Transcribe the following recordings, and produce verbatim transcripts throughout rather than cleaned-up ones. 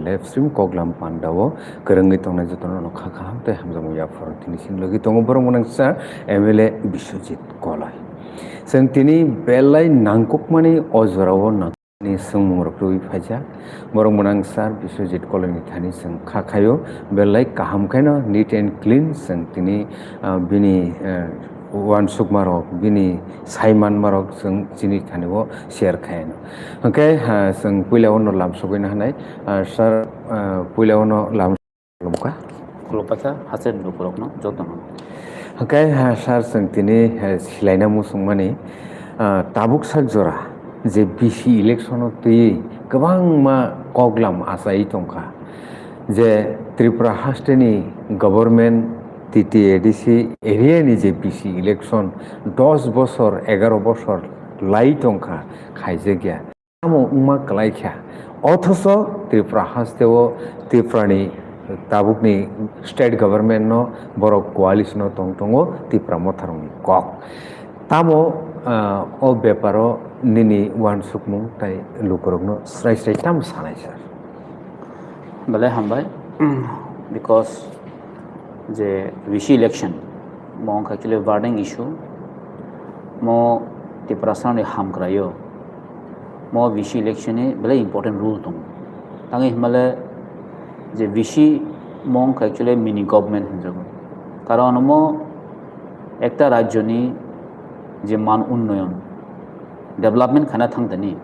Live stream koklam pandao kwrwngwi tongnai jotono kha kaham tei hamjakmung yapharo tini sini logi tongo borok mwnangsa M L A Biswajit Koloi. Chwng tini belai nangkukmani o jorao nang- ni swngmung rok twiwi phaijak. Borok mwnang sir Biswajit Koloini thani chwng kha khaio, belai kaham khaino neat and clean chwng tini, ah, bini, eh, uansukma rok, bini saimanma rok chwng chini thani o share khaino. Hwnkhe, ah, chwng puila o no lamsogwi nahanai, ah, sir, ah, puila o no lam- Khulumkha. Khulumkha, haste lukurokno jotono. Hwnkhe, ha, sir, chwng tini, ha, silaina muchungmani, ah, tabuk sak jora je B C election-o twi kwbangma koklam achai tongkha, je Tripura hasteni government T T A D C area-ni je B C election dos bosor, egaro bosor lai tongkha, khaijakya. Tamo wngma kwlai kha. Othoso Tripura hasteo Tripurani tabukni state government no borok coalition no tong tongo Tipra Motharokni kok. Tamo, ah, o beparo nini uansukmung tai lukurokno srai srai tamo sanai sir. Belai hambai, because je V C election, mo wngkha kile burning issue, mo Tiprasani hamkraio, mo V C election ni belai important role tongo. Tangwi himale je V C mo wngkha actually mini government hinjago. Karon mo ekta rajyoni je man unnoyon, development khana thangtani,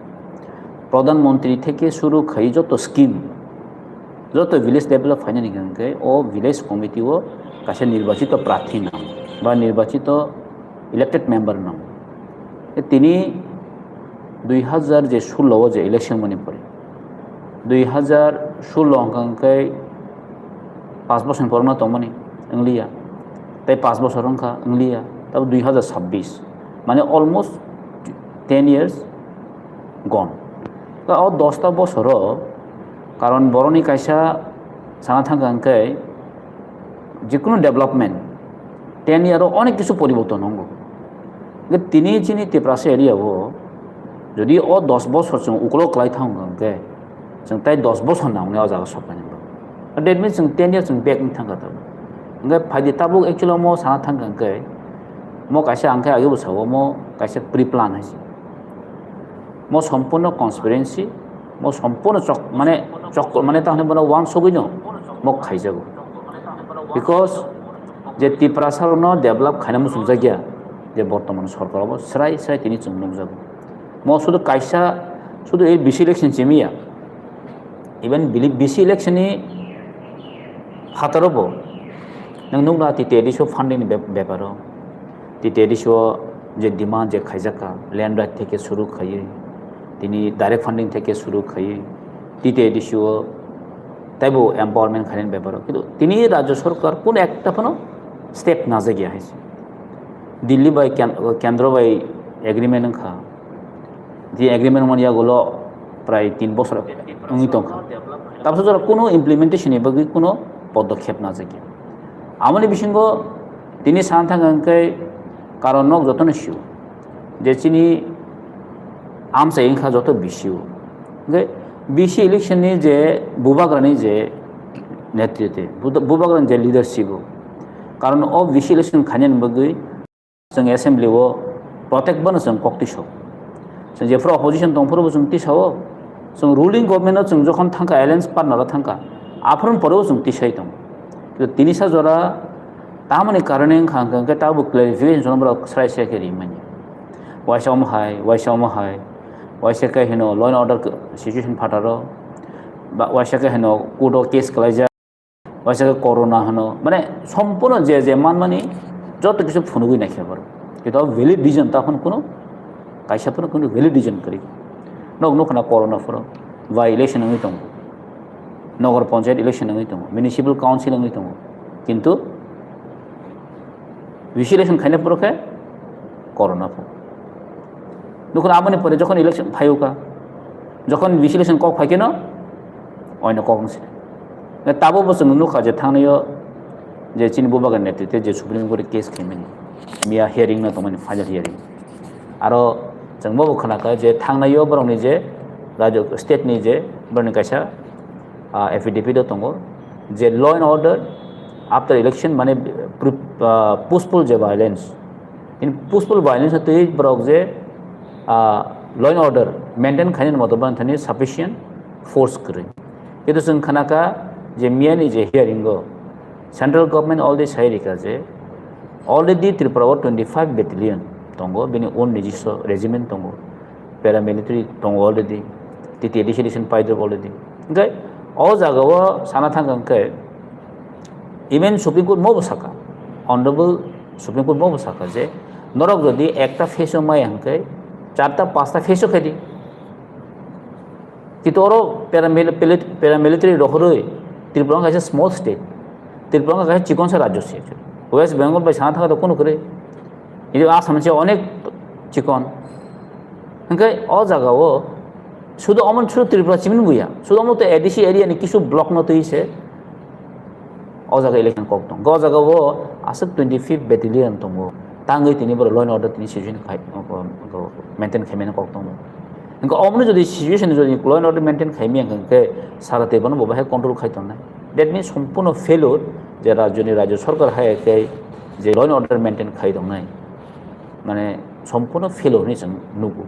Pradhan Mantri theke suru khai joto scheme, joto village develop phainani hwnkhe o village committee o kaisa nirbachito prarthi nang ba nirbachito elected member nang. E tini dui hazar je sullo o je election mani pore, dui hazar sullo hwnkha hwnkhe pas bosor ni porokno tongmani wngliya, tei pas bosor wngkha wngliya, tabo dui hazar sabbish, mane almost ten years gone. Ta o dosta bosoro karon boroni kaisa sana thangkha hwnkhe jikunu development ten year o onek kisu poriborton wngo. Hwnkhe tini chini Tiprasa area o jodi o dos bosor chwng ukolok kwlai thangkha hwnkhe chwng tai dos bosor nangnai o jaga sokphainai. That means chwng ten year chwng back wng thangkha tabuk. Hwnkhe phaidi tabuk actually omo sana thangkha hwnkhe mo kaisa ang khe agebo sao mo kaisa pre-plan hai se. Mo sompurno conspiracy, mo sompurno chok-, mane chok-, mane ta hwnwi bono uansugwino mo khaijago. Because je Tiprasa rokno develop khaina muchungjakya je bortoman sorkar obo srai srai tini chwng nukjago. Mo sudu kaisa, sudu ei V C election chimiya, even bili-, V C election ni phataro bo nwng nukna T T A D C o funding ni bep-, beparo. T T A D C o je demand je khaijakha, land right theke suru khaiwi, tini direct funding theke suru khaiwi, T T A D C o taibo empowerment khainani beparo. Kintu tini rajya sorkar kuno ekta phano step najakya hai se. Delhi bai ken-, kendro bai agreement wngkha. Je agreement mani yagulo prai tin bosor wngwi tongkha. Tabuksa jora kuno implementation ni bagwi kuno podokhep najakya. Amoni bisingo tini sana thangkha hwnkhe karon nok jotono sio. Je chini amchai wngkha joto V C o. Hwnkhe V C election ni je bubagrani je netritwe, buda-, bubagrani je leadership o. Karon o V C election khainani bagwi chwng assembly o protect bono chwng kok tisao. Chwng jephuru opposition tongphuru bo chwng tisao. Chwng ruling government o chwng jokhon thangkha, alliance partner o thangkha, aphuru pore o chwng tisai tongo. Kintu tini sa jora tamoni karone wngkha hwnkhe tabuk clarification borok srai srai khe rimani. Waisa omo hai, waisa omo hai, waisa khe hino law and order situation phataro, ba waisa khe hino court o case kwlaijak. Waisa khe corona hwno, mane, sompurno je je manmani joto kisu phunugwi naikha borok. Kintu valid reason ta phano kuno kaisa phano kuno valid reason kwrwi. Nok nukha na corona phoro by election wngwi tongo, nogor panchayat election wngwi tongo, municipal council wngwi tongo, kintu V C election khaina phoro khe corona pho. Nukha na aboni pore jokhon election phaiwkha, jokhon V C election kok phaikhe no oino kok wngse. Tabo bo chwng nukha je thangnaio je chini bubagra netritwe je Supreme Court case khaimani, miya hearing no tongmani, final hearing. Aro chwng bo khnakha je thangnaio borokni je rajyo state ni je borokni kaisa ah, affidavit o tongo je law and order after election mane pre- ah, peaceful je violence, in peaceful violence twi borok je ah, law and order maintain khainani moto bang thani sufficient force kwrwi. Kintu chwng khanaka je miyani je hearing o central government already sai rika je already Tripura o twenty five battalion tongo, bini own nijiswa regiment tongo, paramilitary tongo already, T T A D C election paidrop already. Hingke o jaga o sana thangkha hingke even Supreme Court mo bo saka, Honorable Supreme Court mo bo saka je norok jodi ekta phase o maya hingke charta pasta phase o khaidi. Kintu oro paramil- paramilitary rohoroi Tripura wngkha kaisa small state, Tripura wngkha kaisa chikonsa rajyo se. West Bengal bai sana thangkha to kunu kwrwi. Ini Assam se onek chikon. Hingke o jaga o sudu omo sudu Tripura chimini buya, sudu omo to A D C area ni kisu block no twi se o jaga election kok tong. O jaga o aswk twenty fifth battalion tongo. Tangwi tini borok law and order tini situation khai, maintain khaimani kok tongo. Hingke omo jodi situation jodi law and order maintain khaimya hingke sara tei bono bo bahai control khai tongnai. That means sompuno failure je rajyoni rajyo sarkar hai khe je law and order maintain khai tongnai. Mane sompuno failure hinwi chwng nugo.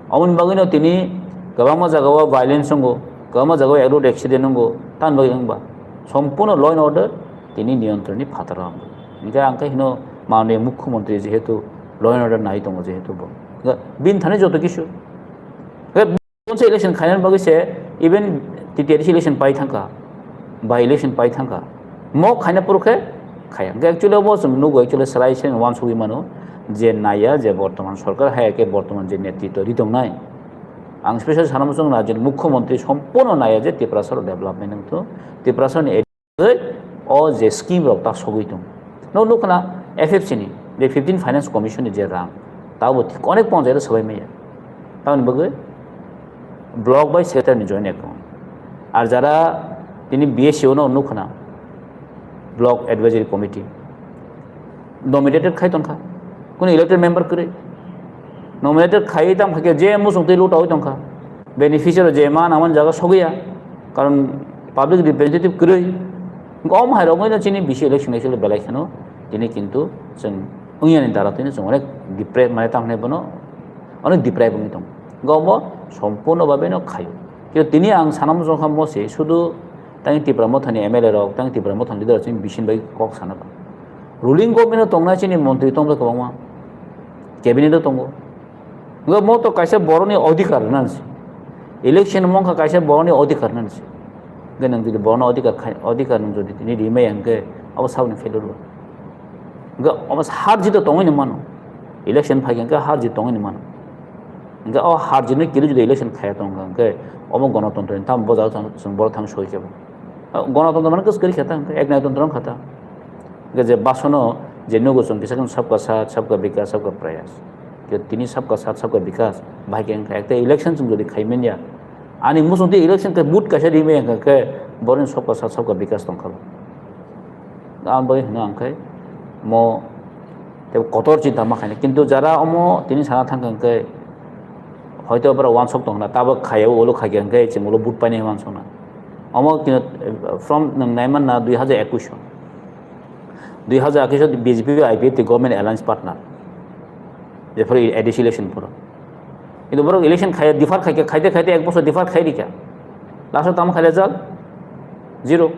Aboni bagwino tini kwbangma jagao violence wngo, kwbangma jagao road accident wngo, tamni bagwi wngba sompuno law and order tini niyontronni phataro wngo. Hingke ang khe hino mananiya mukhyamantri jehetu law and order nai tongo jehetu bo. Hingke bini thani joto kisu. Hingke Constituency election khainani bagwi se even T T A D C election pai thangkha, by election pai thangkha. Mo khaina phuru khe khaya. Hingkhe actually obo chwng nugo, actually chwrai se wansugwi mano je naya je bortoman sorkar hai khe bortoman je netritw ri tongnai. Ang special sana muchung rajyoni mukhyamantri sompono naya je Tiprasa rok development wngthung, Tiprasa ni o je scheme rok ta sogwi tong. No nukna F F C ni, je fifteen Finance Commission ni je rang, tabo thik onek ponjai rok swbai maya. Tamoni bagwi block bai secretary ni joint account. Ar jara tini B S C o no nukna block advisory committee nominated khai tongkha, kunu elected member kwrwi. Nominated khai tang kha je muchung twi luta oi tongkha. Beneficiary je ma nangmani jaga sogwi ya, karon public representative kwrwi. Gom hai rok no chini B C election actually belai kheno tini kintu chwng wngyani dara tini chwng onek deprive mane tang hinai bono onek deprive wngwi tong. Gomo sompurno babe no khayo. Kintu tini ang sana muchung kha mo se sudu tang Tipra Mothani M L A rok, tang Tipra Mothani leader rok chini bising bai kok sana ba. Ruling government o tongnai chini montri tongkha kwbangma, cabinet o tongo. Hwnkhe mo to kaisa borokni odhikar hinansi. Election wngkha kaisa borokni odhikar hinansi. Hwnkhe nwng jodi borokno odhikar khai, odhikar nwng jodi tini rimaya hwnkhe abo saboni failure ba. Hwnkhe omo har jito tongwi ni mano. Election phaikha hwnkhe har jit tongwi ni mano. Hwnkhe o har jitno kiri jodi election khaya tongkha hwnkhe omo gonotontro ni tamo boja chwng borok thang soi khe bo. Gonotontro mane kwchwk kwrwi khe ta, hwnkhe eknaitontro wngkha ta. Hwnkhe je basono je nugo chwng kisa khe sabka saath, sabka bikas, sabka prayas. Khe tini sabka saath, sabka bikas, bahai khe wngkha ekta election chwng jodi khai manya, ani muchung twi election khe vote kaisa rimaya wngkha khe boroni sabka saath, sabka bikas tongkha. Ang bai hwno ang khe mo tei kotor chinta ma khainai. Kintu jara omo tini sana thangkha hwnkhe hoito borok wansok tongna, tabok khaya ulo khaikha hwnkhe chwng ulo vote painai wansokna. Omo kintu from nwng naimanna dui hajar ekwis o. Dui hajar ekwis o B J P bai I P F T government alliance partner. Jephuru A D C election phuru. Kintu borok election khai, defer khai, khaite khaite ek bosor defer khai rikha. Last o tamo khai result? Zero.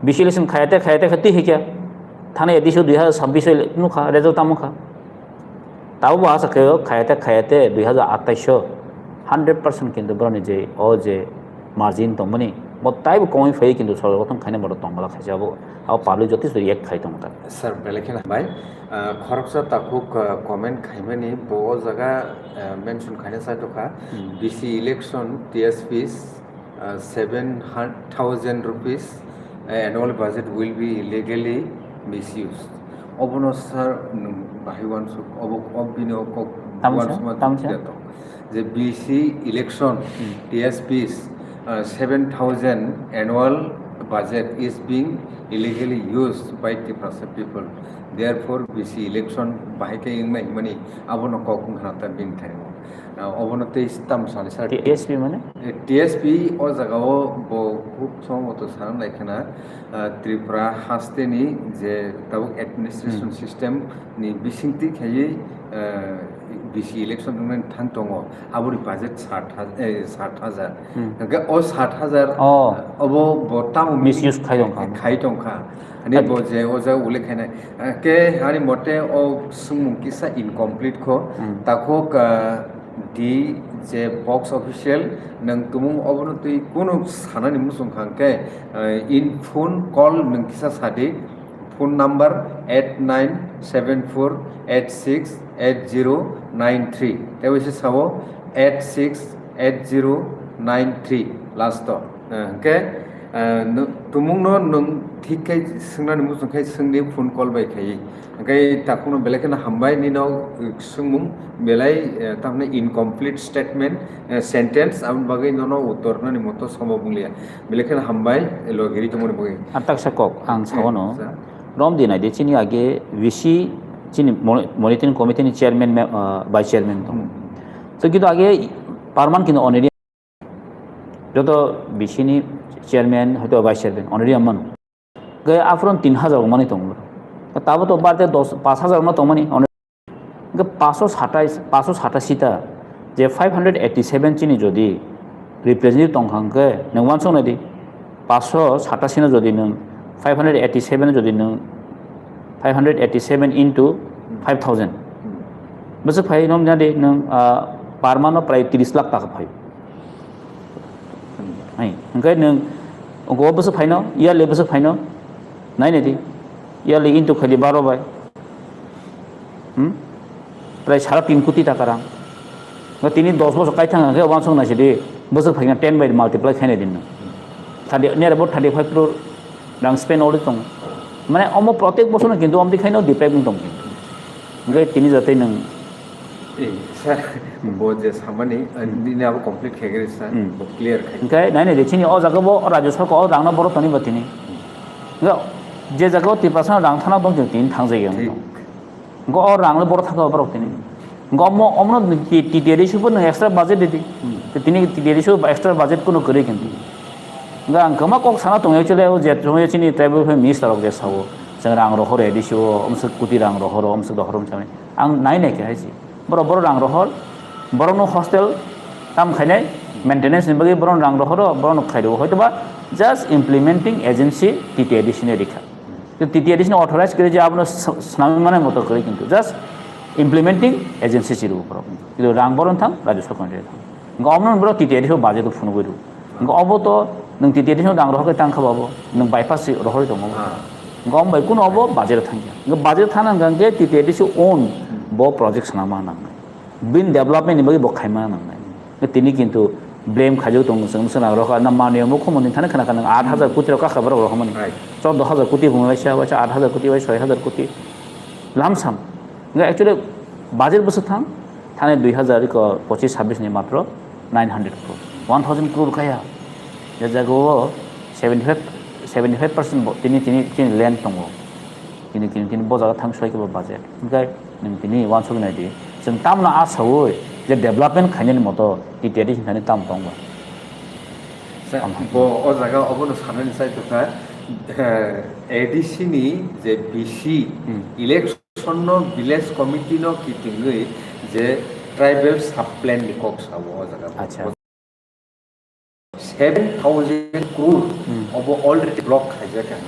B C election khayate khayate khe twi hikha. Thani A D C o dui hajar sabbish o nukha, result tamo kha. Tabo bo asa khe khayate khayate dui hajar atais o hundred percent kintu borokni je o je margin tongmani bo taibo komwi phai kintu sorgo tong khaina borok tongmala khaisa abo, abo public joto react khai tongkha. Sir, belai kheno hambai. Ah, khoroksa takhuk, ah, comment khaimani bo o jaga, ah, mention khaina chai tokha. Hmm. B C election T S Ps, ah, seven thousand rupees, ah, annual budget will be illegally misused. Obono sir, nwng bahai wansuk, obo, ob bini o kok Tamo sa? Wansukma Tamo sa? Tong. Je B C election, Hmm. T S Ps, ah, seven thousand annual budget is being illegally used by Tiprasa people. Therefore, B C election bahai khe wngmani himani abono kok wngkha ta bini thani. Ah, obono tei tam sani sir. T S P mane? Eh, T S P o jaga o bo khub somoto sana nai khana, ah, Tripura haste ni je tabuk administration Hmm. system ni bisingtwi khaiwi, ah, B C election wngmani thang tongo. Aboni budget sat hajar, eh, sat hajar. Hmm. Hingke o sat hajar, Oh. obo bo tamo Misuse khai tongkha. khai tongkha. Ani Adi. bo je o jaga ulik khainai. Hingke ani mote o swngmung kisa incomplete kho. Hmm. Takhuk, ah, di je box official nang tumung obono twi kunu sanani muchung kha hingke, ah, in phone call nang kisa sadi. Phone number eight nine seven four eight six eight zero nine three. Tei waisa sao eight six eight zero nine three last o. Eh, hingke, eh, no-, tumungno nwng thik khe swngnani muchung khe swngdi phone call bai khaiwi. Hingke takhukno belai kheno hambai nino, eh, swngmung belai, eh, tamni incomplete statement, eh, sentence, aboni bagwi nono uttor nani moto somo bungliya. Belai kheno hambai, logiri tongmani bagwi. Ang taksa kok, ang Hmm, sawano. sa. Romdi naidi, chini age V C, chini moni-, monitoring committee ni chairman, me-, ah, vice chairman tongo. Hmm. So, kintu age parman kintu already joto V C ni chairman, hoito vice chairman, already ang mano. Ge aphron tin hajar wngmani tongo. Tabo to barte dos, pash hajar wngma tongmani, already. Hingke paanch sho satais, paanch sho satashi ta je five hundred eighty seven chini jodi representative tongkha hingke nwng uansuk naidi, paanch sho satashi no jodi nwng five hundred eighty seven jodi nwng five hundred eighty seven into five thousand. Bwswk phai no nadi nwng, ah, per month no prai tris lakh taka phai. Hai, hingke nwng o bwswk phai no, yearly bwswk phai no, nai naidi, yearly into khaidi baro bai. Hmm? Prai sara tin koti taka rang. Nga tini dos bosor kai thang khe uansuk nai sidi, bosor phaikna ten by multiply khainai din. Thirty, near about thirty five crore rang spend already tong. Mane omo protek bosor no kintu omdi khaino deprive wng tong kintu. Hingke tini jatei nwng. Eh, sir, Hmm. bo je samani, eh, Hmm. nini abo complete khaigari sir, Hmm. bo clear khai. Hingke nai nai de chini o jaga bo Rajya Sarkar o rangno borok toni ba tini. Hingke je jaga o Tiprasa rang thana tong tini thang jai. Thik. Go o rang le borok thangkha borok tini. Go omo, omo no T T A D C bo nwng extra budget di di. Hmm. Te tini T T A D C bo extra budget kuno kwrwi kintu. Go ang kwma kok sana tongo actually o je tongo chini tribal welfare minister rok je sao. Chwng rang rohor A D C o, omswk koti rang rohor, omswk rohor omswk. Ang nai nai khe hai si. Borok, borok rang rohor, borok no hostel tam khainai, maintenance ni bagwi borok rang rohor, borok no khairo. Hoito ba just implementing agency T T A D C ni rikha. T T A D C ni authorize kwrwi je abono s-, swnamwi manai motor kwrwi kintu just implementing agency chiribo borok. Kintu rang boron thang, Rajya Sarkar ni thang. Hingke omo no borok T T A D C o budget o phunugwi rw. Hingke obo to nwng T T A D C no rang rohor khe tang kha babo, nwng bypass rohorwi tongo. Ah. Hingke omo bai kuno obo budget o thang ya. Hingke budget thana hingke T T A D C own bo project swnama nangnai. Bini development ni bagwi bo khaima nangnai. Tini kintu blame khaijak tongo chwng, chwng rang rokha na mani mukho moni thani khana khana aat hajar koti rok kakha borok rokha mani. Right. Chordo hajar koti bung lai sa, waisa aat hajar koti, waisa soi hajar koti. Lamsam. Nga actually budget bwswk thang, thani dui hajar ko pochis sabis ni matro nine hundred crore. One thousand crore kaya. Je jaga o seventy five, seventy five percent bo tini, tini, tini land tongo. Tini, tini, tini bo jaga thang soi khe bo budget. Hingke Nwng tini uansuk nai di, chwng tamno asaui je development khainani moto T T A D C thani tam tong ba? Sir, Tamo. Bo o jaga obono sanani chai tongkha, eh, A D C ni je V C Hmm. election no village committee no kitingwi je tribal sub plan ni kok sao o jaga. Acha. Seven thousand crore Hmm. obo already block khaijak ang.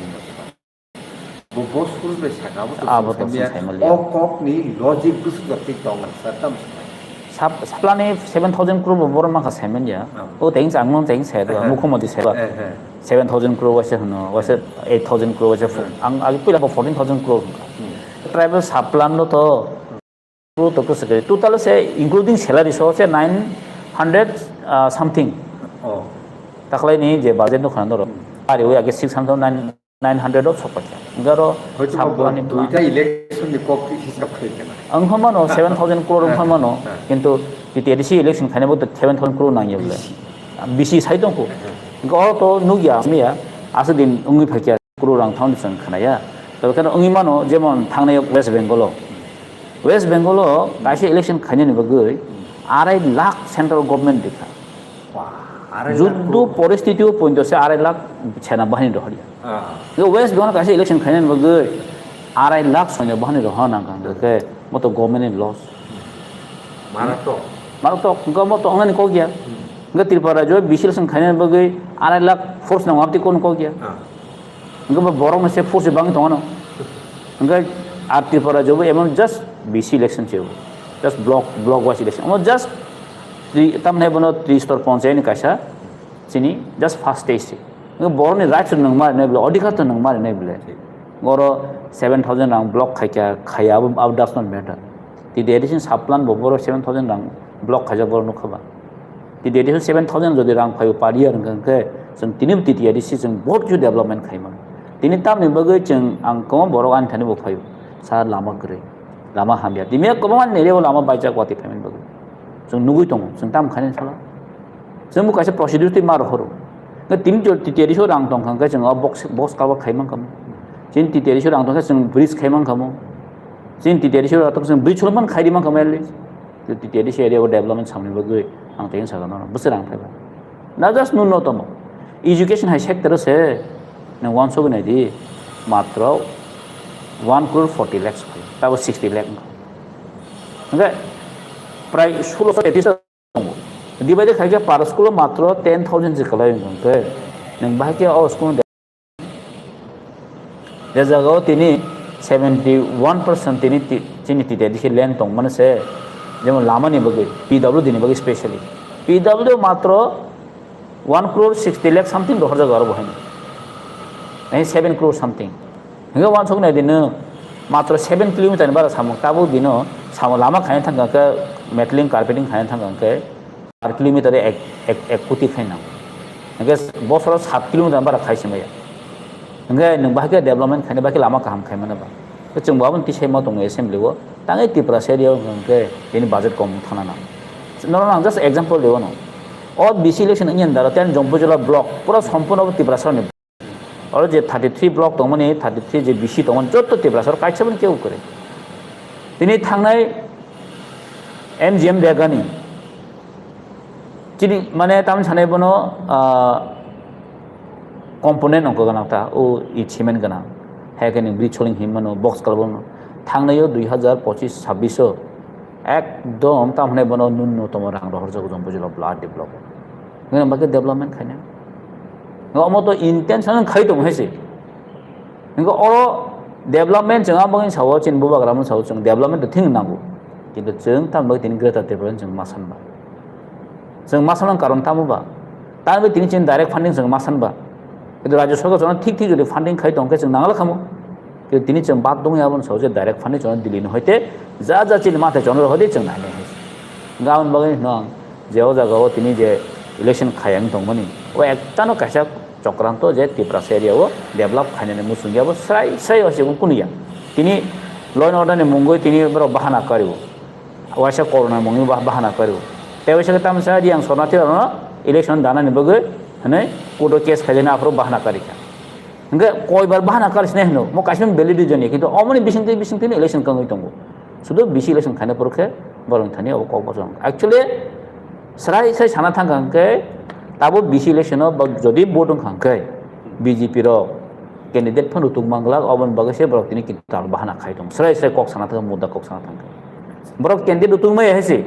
Bo, bo source bai saka, abo to Abo to samya. Samya. O kok ni logic bwswk jotwi tong, sir, tam samya. Sap-, supply ni seven thousand crore bo borok mankha samya. Ah. O teng chang nung teng se do, Eh, eh. Mukho modi se do. Eh, eh. Seven thousand crore waisa hwno, waisa eight thousand crore waisa fo-, Eh. ang agi puila bo fourteen thousand crore hwnkha. Hmm. Tribal sub plan no to Crore to kwswk khe. Total se including salary so se nine hundred, ah, something. Oh. Taklai ni je budget no khana doro. Hmm. Ari wi age six hundred, nine, nine hundred of sokpakya. Garo Hoito sab bo ani duita election ni kok hisab khai kana. Ang khamano seven thousand crore ang khamano. Ha. Kintu T T A D C election khaina bo seven thousand crore nang yable. B C. B C sai tong ko. Ha. Go to nugya miya. Aswk din wngwi phaikha, crore rang thangni chwng khnaya. Tei kheno wngwi mano, jemon thangnai West Bengal o. West Bengal o kaisa election khainani bagwi arai lakh central government rikha. Wah, arai lakh Juddu crore. Poristiti o pointo se arai lakh sena bahini rohorya. Ah. West Bengal kaisa election khainani bagwi arai lakh soina bahini rohor nang kang khe, moto government ni loss. Maratok. Maratok, hwnkhe moto wngnani kok ya. Hmm. Hwnkhe Tripura rajyo B C election khainani bagwi arai lakh force nang abdi kono kok ya. Ah. Hwnkhe bo borok no se force bangwi tongano. Hwnkhe ar Tripura rajyo bo emon just B C election se bo. Just block, block wise election. Omo just tri-, tamni bono tristor ponchayat ni kaisa chini just first stage se. Hwnkhe borok ni rights no nang ma rinai bole, adhikar to nang ma rinai bole. Oro seven thousand rang block khaikha, khaya, abo, abo does not matter. T T A D C ni sub plan bo borok seven thousand rang block khaijak borok nukha ba. T T A D C seven thousand jodi rang phaio per year hwnkha hwnkhe chwng tini T T A D C chwng bahut khe development khaimano. Tini tamni bagwi chwng ang kwbangma borok ani thani bo phaio. Sir lama kwrwi, lama hamya. Tini kwbangma area o lama baijak watwi phaimani bagwi. Chwng nugwi tongo, chwng tamo khainani sala. Chwng bo kaisa procedure twi ma rohoro. Tini T T A D C o rang tongkha hwnkhe chwng o box, box cover khaimang kamo. Chini T T A D C o rang tongkhe chwng bridge khaimang kamo. Chini T T A D C o rang tongkhe chwng bridge hwnwi man khaidi man kamo at least. T T A D C area o development samani bagwi ang tei sakha nono bwswk rang phaiba. Na just nunno tomo. Education hai sector o se nang wansugwi naidi matro one crore forty lakhs phai, tabo sixty lakh wngkha. Hwnkhe prai sulosho tetrish tongo. Divide khaikhe per school o matro ten thousand se kwlai wngkha hwnkhe nwng bahai khe o school Je jagao tini seventy one percent tini ti-, chini T T A D C land tongmani se, jemon lamani bagwi, P W D ni bagwi specially. P W D matro one crore sixty lakh something rohorjago aro bo haino. Ai seven crore something. Hingke wansuk nai dino matro seven kilometer ni bara samung tabuk dino samung lama khaina thangkha khe, metaling carpeting khaina thangkha khe, per kilometer ek, ek, ek koti khaina. Hingke bosoro sat kilometer bara khai se maya. Hingke nwng bahai khe development khaina, bahai khe lama kaham khai mano ba. Khe chwng bo aboni tisai ma tongo assembly o. Tangwi Tiprasa area o hwnkhe bini budget kom thana nang. Norok ang just example de wano. O B C election wngya dara ten Jampui Jila block pura sompurno bo Tiprasa ni. Oro je thirty three block tongmani, thirty three je B C tongmani, jotto Tiprasa oro kaisa bini kebo kwrwi. Tini thangnai M G M Begani Chini, mane, tamni sanai bono, ah, component ongkha gwnang ta, o i cement gwnang. Hai khe nwng bridge soling hinmano, box kalbono. Thangnaio dui hazar pochis sabbish o ekdom tamhinai bono nunnotomo rang rohorjago jang bujilo blood develop. Ngwino bagwi development khaina. Omo to intention khai tongo hai se. Hingke oro development chwng aboni sao, chini bubagra mani sao, chwng development to thing nango. Kintu chwng tamni bagwi tini Greater Tripura chwng ma sanba. Chwng ma sanmani karon tamo ba? Tamni bagwi tini chini direct funding chwng ma sanba. Kintu Rajya Sarkar chwngno thik thik jodi funding khai tongkhe chwng nangla khamo. Kintu tini chwng bad dongya aboni sao je direct funding chwngno Delhi ni hoite ja ja chini mathai chwngno rohordi chwng nainai hai. Hingke aboni bagwi no ang je o jaga o tini je election khayang tongmani, o ektano kaisa chokranto je Tiprasa area o develop khainani muchungya bo srai srai o se kunu ya. Tini law and order ni mungwi tini borok bahana kario. Waisa corona mungwi bah-, bahana kario. Tei waisa khe tamsa Riyang Sornathi rokno election danani bagwi hwnwi court o case khaijani aphuru bahana karikha. Hingke koibar bahana kari sinai hino, mo kaisa valid reason ya, kintu omoni bisingtwi bisingtwi election kangwi tongo. Sudu B C election khaina porokhe borok thani abo kok bosong. Actually, srai srai sana thangkha hwnkhe, tabo B C election o ba jodi vote wngkha hwnkhe, B J P rok candidate phano tuk manglak, oboni bagwi se borok tini kital bahana khai tongo. Srai srai kok sana thangkha, mudda kok sana thangkha. Borok candidate tuk maya hai se.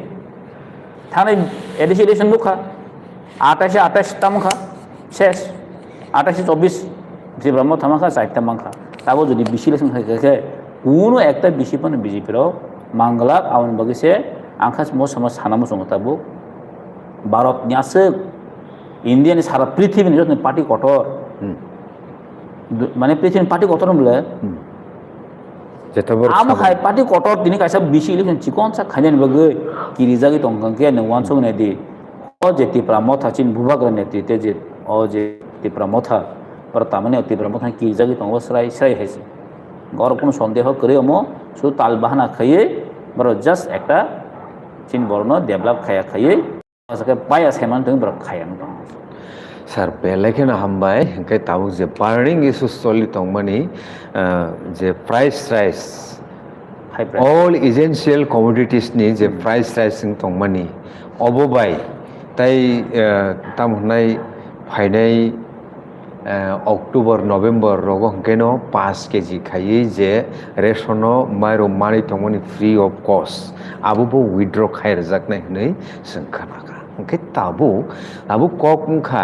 Thani A D C election nukha, atais atais tamo kha, ses, atais chobbish, Tripura Motha mankha, chaita mankha. Tabo jodi B C election khai khe, kunu ekta B C phano B J P rok manglak, aboni bagwi se ang kha mo sama sana muchungo tabuk. Bharat ni aswk, India ni sara prithibini jotoni party kotor. Hmm. Du-, mane prithibini party kotor wng bole. Hmm. Jeto borok amo sabo. Hai party kotor tini kaisa B C election chikon sa khainani bagwi kirijagwi tongkha khe nwng wansuk nai di. O je Tipra Motha chini bubagra netritwe je o je Tipra Motha, oro tamani o Tipra Motha kirijagwi tongo srai srai hai se. Oro kunu sondeho kwrwi omo sudu tal bahana khaiwi borok just ekta chini borokno develop khaya khaiwi. Aswk khe paya saiman tongwi borok khaya wng tong. Sir, belai kheno hambai. Hwnkhe tabuk je burning issues choli tongmani, ah, je price rise, high price, all essential commodities ni je price rise wng tongmani, obo bai tai, ah, tamo hwnai phainai, ah, October, November rogo hwnkhe no paanch K G khaiwi je ration no mairum manwi tongmani free of cost, abo bo withdraw khai rwjaknai hwnwi chwng khna kha. Hwnkhe tabuk, tabuk kok wngkha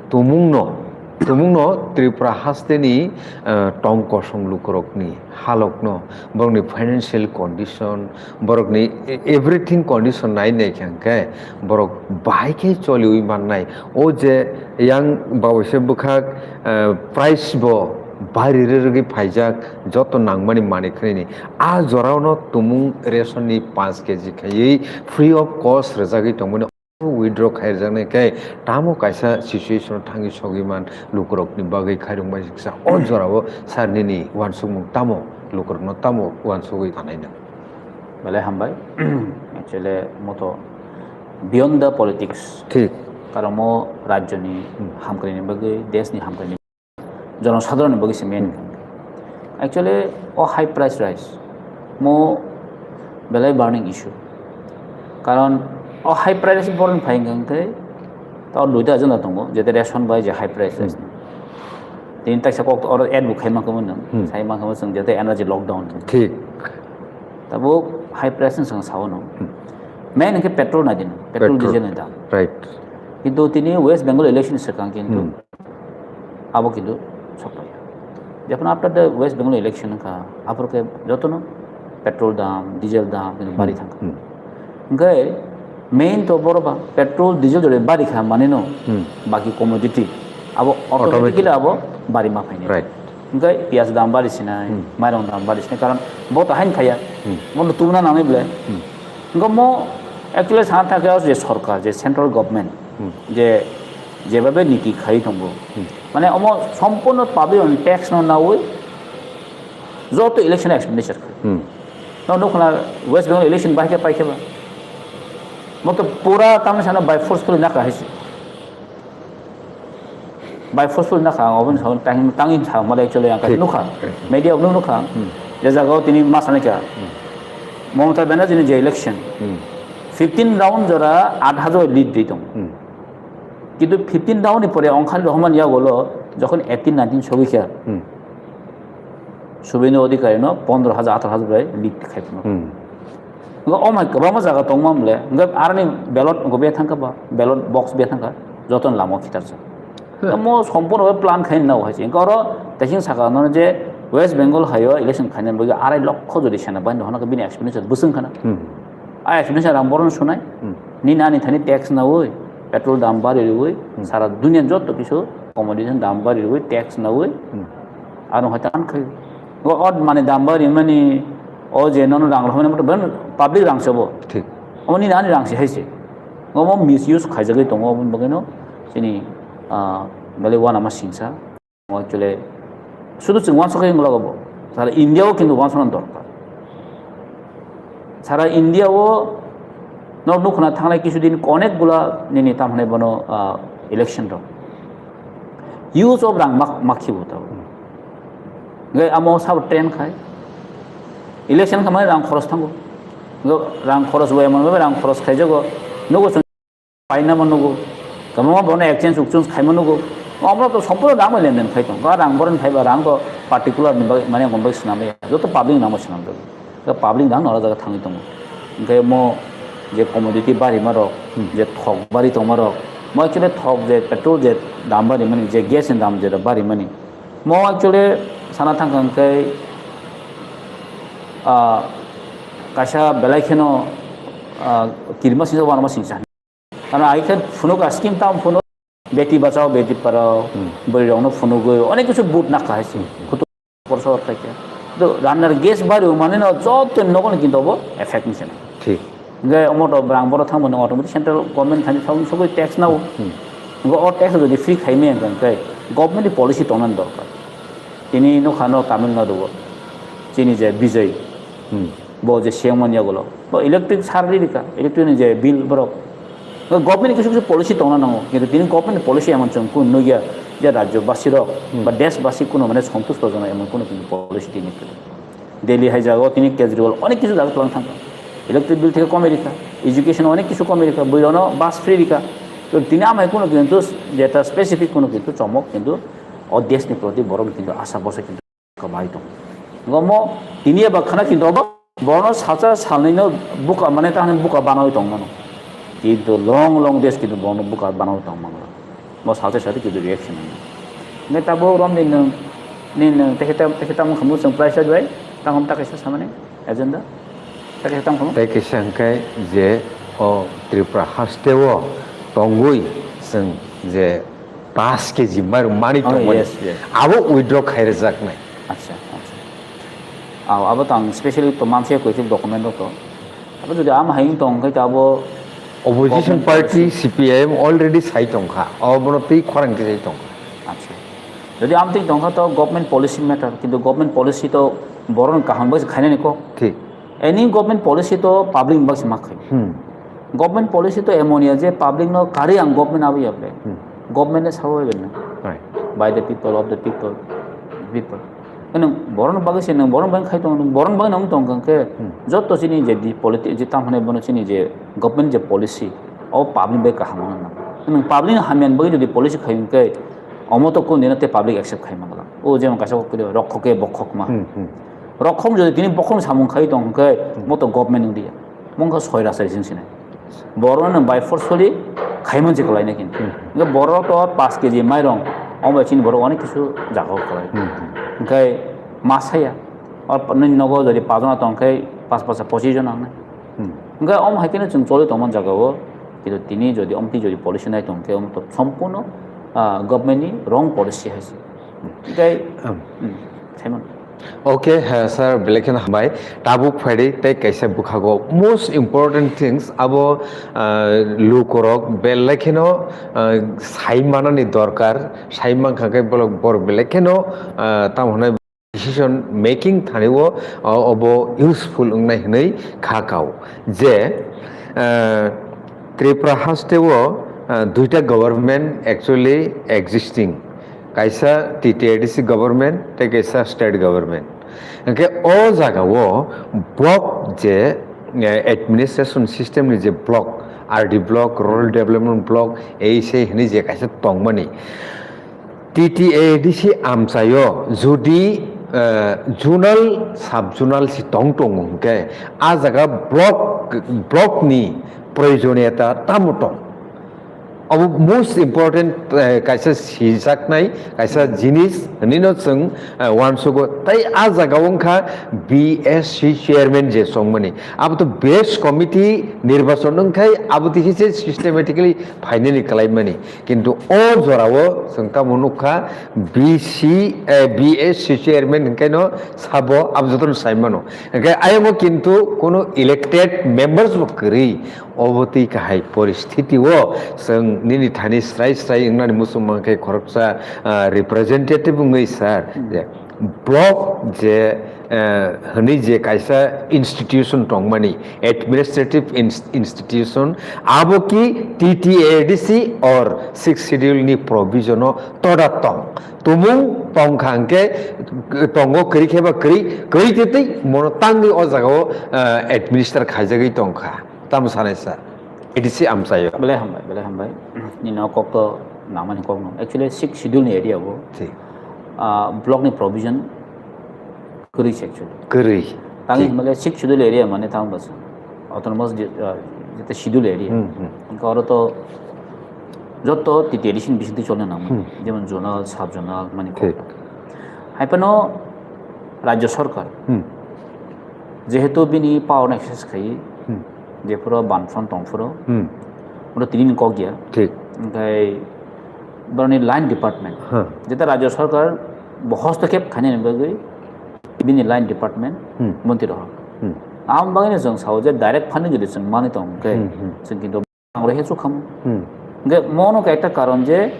tumungno, tumungno Tripura hasteni, eh, tong kosong lukurokni halokno, borokni financial condition, borokni e-, everything condition nai nai khe hwnkhe borok bahai khe choliwi mannai. O je yang bawaisa bwkhak, eh, price bo bari rwrwgwi phaijak joto nangmani manwi khwnini. A jorao no tumung ration ni paanch K G khaiwi free of cost rwjagwi tongmani. Withdraw khairjaknai khe tamo kaisa situation o thangwi sogwi man lukurokni bagwi khairokbai kisa o jorao sir nini uansukmung tamo lukurokno tamo uansugwi tanai nang? Belai hambai. Actually, moto beyond the politics. Thik. Karon mo rajyoni hamkrini bagwi, deshni hamkrini jonosadharonni bagwi se main. Actually, o high price rise mo belai burning issue. Karon o high price boroni phai hwnkhe ta o duita agenda tongo, jete ration bai je high price rise. Tini taisa kok oro ad bo khai mankha mo nwng, sai mankha mo chwng jete energy lockdown. Thik. Tabuk high price ni chwng sao no. Main hwnkhe petrol nai dino, petrol, petrol, diesel ni dam. Right. Kintu tini West Bengal election swkang kintu abo kintu sokpaiya. Jephano after the West Bengal election wngkha, aphuru khe jotono petrol dam, diesel dam kintu bari thangkha. Hwnkhe main to boro ba petrol, diesel jodi bari kha manino, baki commodity abo automatically abo bari ma phainai. Right. Hwnkhe piyaj dam bari sinai, mairong dam bari sinai, karon bo to hain khaiya, bono tubuna nangnai belai. Hwnkhe mo actually sana thangkhe o je sorkar, je central government, je jebabe niti khai tongo, mane omo sompurno public ni tax no nawi joto election expenditure khai. No nukla West Bengal election bahai khe pai khe ba. Mo to pura tamni sana by forcefully nakha haise. By forceful nakha ang, oboni sawi tangwi, tangwi sa male actually ang kaisa nukha. Media o nukha. Je jagao tini ma sanai kha. Mamata Banerjee ni je election, fifteen round jora aat hajar lead di tong. Kintu fifteen round ni pore Ongkhali Rohman yagolo jokhon eighteen nineteen sogwi kha. Subhendu Adhikari no pondro hajar, atharo hajar bai lead khai phano. Hwnkhe o mai kwbangma jaga tongma mole, hwnkhe aroni ballot hwnkhe be thangkha ba, ballot box be thangkha, jotono lama o khitarjak. Mo sompurno plan khai nao hai se. Hwnkhe oro taising saka no je West Bengal hai o election khaina bagwi arai lokho jodi sena bai no hwnka bini expenditure bwswng khana. A expenditure rang boron sunai. Nini ani thani tax nawi, petrol dam bari rwi, sara dunia joto kisu commodity dam bari rwi, tax nawi. Ano hoi ta an khai. O, o mane dam bari mani, o je nono rang rw mani, public rang se bo. Thik. Omo nini ani rang se hai se. Omo misuse khaijagwi tongo, oboni bagwi no chini, ah, belai uanama singsa. Actually, sudu chwng uansuk khe wnglago bo. Sara India o kintu uansukna dorkar. Sara India o no nukna thangnai kisu din onek gula nini tam hwnwi bono, ah, election rok. Use of rang mak-, makhibo tabo. Gai amo sabo trend khai. Election khamani rang khoros thango. Rang khoros bo emon bhabe rang khoros khaijago. Nugo chwng paina mo nugo. Kwbangma bono exchange ukchange khaima nugo. Omo to sompurno rang bai lenden khai tong. Ba rang boron phaiba rang to particular ni bagwi mane gom bai swnam ya. Joto public nang bai swnam jago. Khe public dang nora jaga thangwi tongo. Hwnkhe mo je commodity barima rok, je thok bari tongma rok, mo actually thok je petrol je dam bari mani, je gas ni dam je bari mani, mo actually sana thangkha hwnkhe, ah, kaisa belai kheno, ah, kirima singsa wanama singsa. Ano ai khe phunuk a scheme tam phunuk, beti bachao, beti parao, bwrwi rokno phunugwi, onek kisu but nakha hai se. Kutu korsor khai khe. To ranar gas bari mane no joto nogo ni kintu bo effect ni sene. Thik. Hwnkhe omo to brang boro thangmani automatic central government thani thangwi sogwi tax nao. Hwnkhe o tax jodi free khai maya hwnkhe government ni policy tongna dorkar. Tini nukha no Tamil Nadu o chini je Bijay, bo je C M mani yagulo, bo electric sar ri rika, electric ni je bill borok Government ni kisu kisu policy tongna nango, kintu tini government ni policy emon chwng kunu nukya je rajyo basi rok Hmm. ba desh basi kunu mane santushto jana emon kunu kintu policy tini kwrwi. Delhi hai jagao tini Kejriwal onek kisu jaga twlang thangkha. Electric bill theke komwi rikha, education onek kisu komwi rikha, bui rokno bus free rikha. To tini amhai kunu kintu jeta specific kunu kintu chomok kintu o desh ni proti borok kintu asa bosa kintu Kwbai tong. Ngomo tini eba khana kintu obo borno salsa salnino buka mane tahani buka banawi tong mano. Kintu long long days kintu borno buka banawi tong mano. Mo salsa salsa kintu reaction nang. Nge tabo rom ni nang ni nang teke tam teke tam khamu sang price jai tam ta kaisa samane agenda. Ta kaisa tam khamu. Tei kisa hwnkhe je o Tripura haste o tongwi chwng je paanch K G mairum mani Oh, tongmani. Yes, yes. Abo withdraw khai rwjaknai. Acha, acha. Aw, abo tang specially to mamse koi document to. Abo jodi am haing tong khai abo Opposition government party policy. C P I M already sai tongkha. Abono tei khorang khe sai tongkha. Acha. Jodi am tei tongkha to government policy matter, kintu government policy to boron kaham bai khainani kok. Thik. Any government policy to public ni bagwi se ma khai. Hmm. Government policy to emon ya je public no kari ang government abo ya ble. Hmm. Government ne sabo bai na. Right. By the people, of the people, people. Nang boron bagwi se nang boron bagwi khai tong, boron bagwi nang tong kang ke Hmm. joto chini je di politi-, je tam hwnai bono chini je government je policy, o public bai kaham nang. Nang public hamya bagwi jodi policy khai ke omo to kun dina te public accept khai mangla. O je kaisa ko rokhok ke bokhok ma. Hmm, hmm. Rokhok jodi tini bokhok samung khai tong ke Hmm. mo to government udi. Mungkha soi rasa sing sinai. Borok no by forcefully khaimon se kwlaina kintu. Hmm. Hingke borok to paanch K G mairong, omo bai chini borok onek kisu jaga o kwlai. Hmm. Hingke ma saya, o nini nogo jodi pajona tong khe paanch paanch pochis jona wngnai. Hmm. Hingke omo hai khe no chwng choli tongmani jaga o, kintu tini jodi omtwi jodi policy nai tong khe omo to sompurno, ah, government ni wrong policy hai se. Hingke, Hmm. hmm, khaimon. Okay, ha, sir, belai kheno hambai. Tabuk phaidi tei kaisa bwkhago most important things abo, ah, lukurok belai kheno, ah, sai manani dorkar, sai mankha khe borok, borok belai kheno, ah, tamo hwnwi decision making thani o, ah, obo useful wngnai hwnwi kha kao je, ah, Tripura haste o, ah, duita government actually existing. Kaisa T T A D C government tei kaisa state government. Hingke o jaga o block je, eh, administration system ni je block, R D block, rural development block, A C hwnwi je kaisa tongmani. T T A D C amchaio jodi, eh, zonal, sub zonal si tong tongo hingke a jaga block, block ni proyojoniyata tamo tong? Abo most important, eh, kaisa sijaknai, kaisa jinis hinwi no chwng, eh, uansugo. Tai a jaga o wngkha B S C chairman je chongmani. Abo to base committee nirbachon wngkhai, abo tei khe se systematically phainani kwlaimani. Kintu o jorao chwng tamo nukha, B C, eh, B S C chairman hwnkhe no sabo abo jotono sai mano. Hwnkhe ayamo kintu kono elected members bo kwrwi. Obo twi kahai poristiti o chwng nini thani srai srai wngnani muchung mankhe khoroksa, ah, representative wngwi sir, Hmm. je block je, eh, hwnwi je kaisa institution tongmani, administrative ins-, institution, abo ki T T A D C or sixth schedule ni provision o toda tong. Tumung tongkha hwnkhe tongo kwrwi khe ba kwrwi, kwrwi twi twi mono tangwi o jaga o, eh, administer khaijagwi tongkha. Tamo sanai sir? A D C amchaio. Belai hambai, belai hambai. Nini o kok to nangmani kok no. Actually, sixth schedule ni area bo, Thik. Ah, block ni provision kwrwi se actually. Kwrwi. Tangwi Thik. Himale sixth schedule area mane tamo basa. Autonomous di-, ah, jete schedule area. Hmm, hmm. Hingke oro to joto T T A D C ni bisingtwi cholna nangmani. Hmm. Jemon zonal, sub zonal, mani Thik. kok. Hai phano rajyo sarkar. Hmm. Jehetu bini power no exercise khai, Hmm. jephuru banfront tongphuru, Hmm. oro tini ni kok ya. Thik. Hingke boroni line department. Huh. Jeta rajyo sarkar bo hostokhep khainani bagwi bini line department Hmm. montri rohor. Hmm. Aboni bagwi no chwng sao je direct funding jodi chwng mani tong khe Hmm, hmm. chwng kintu rang rohe chukhamu. Hmm. Hingke mono khe ekta karon je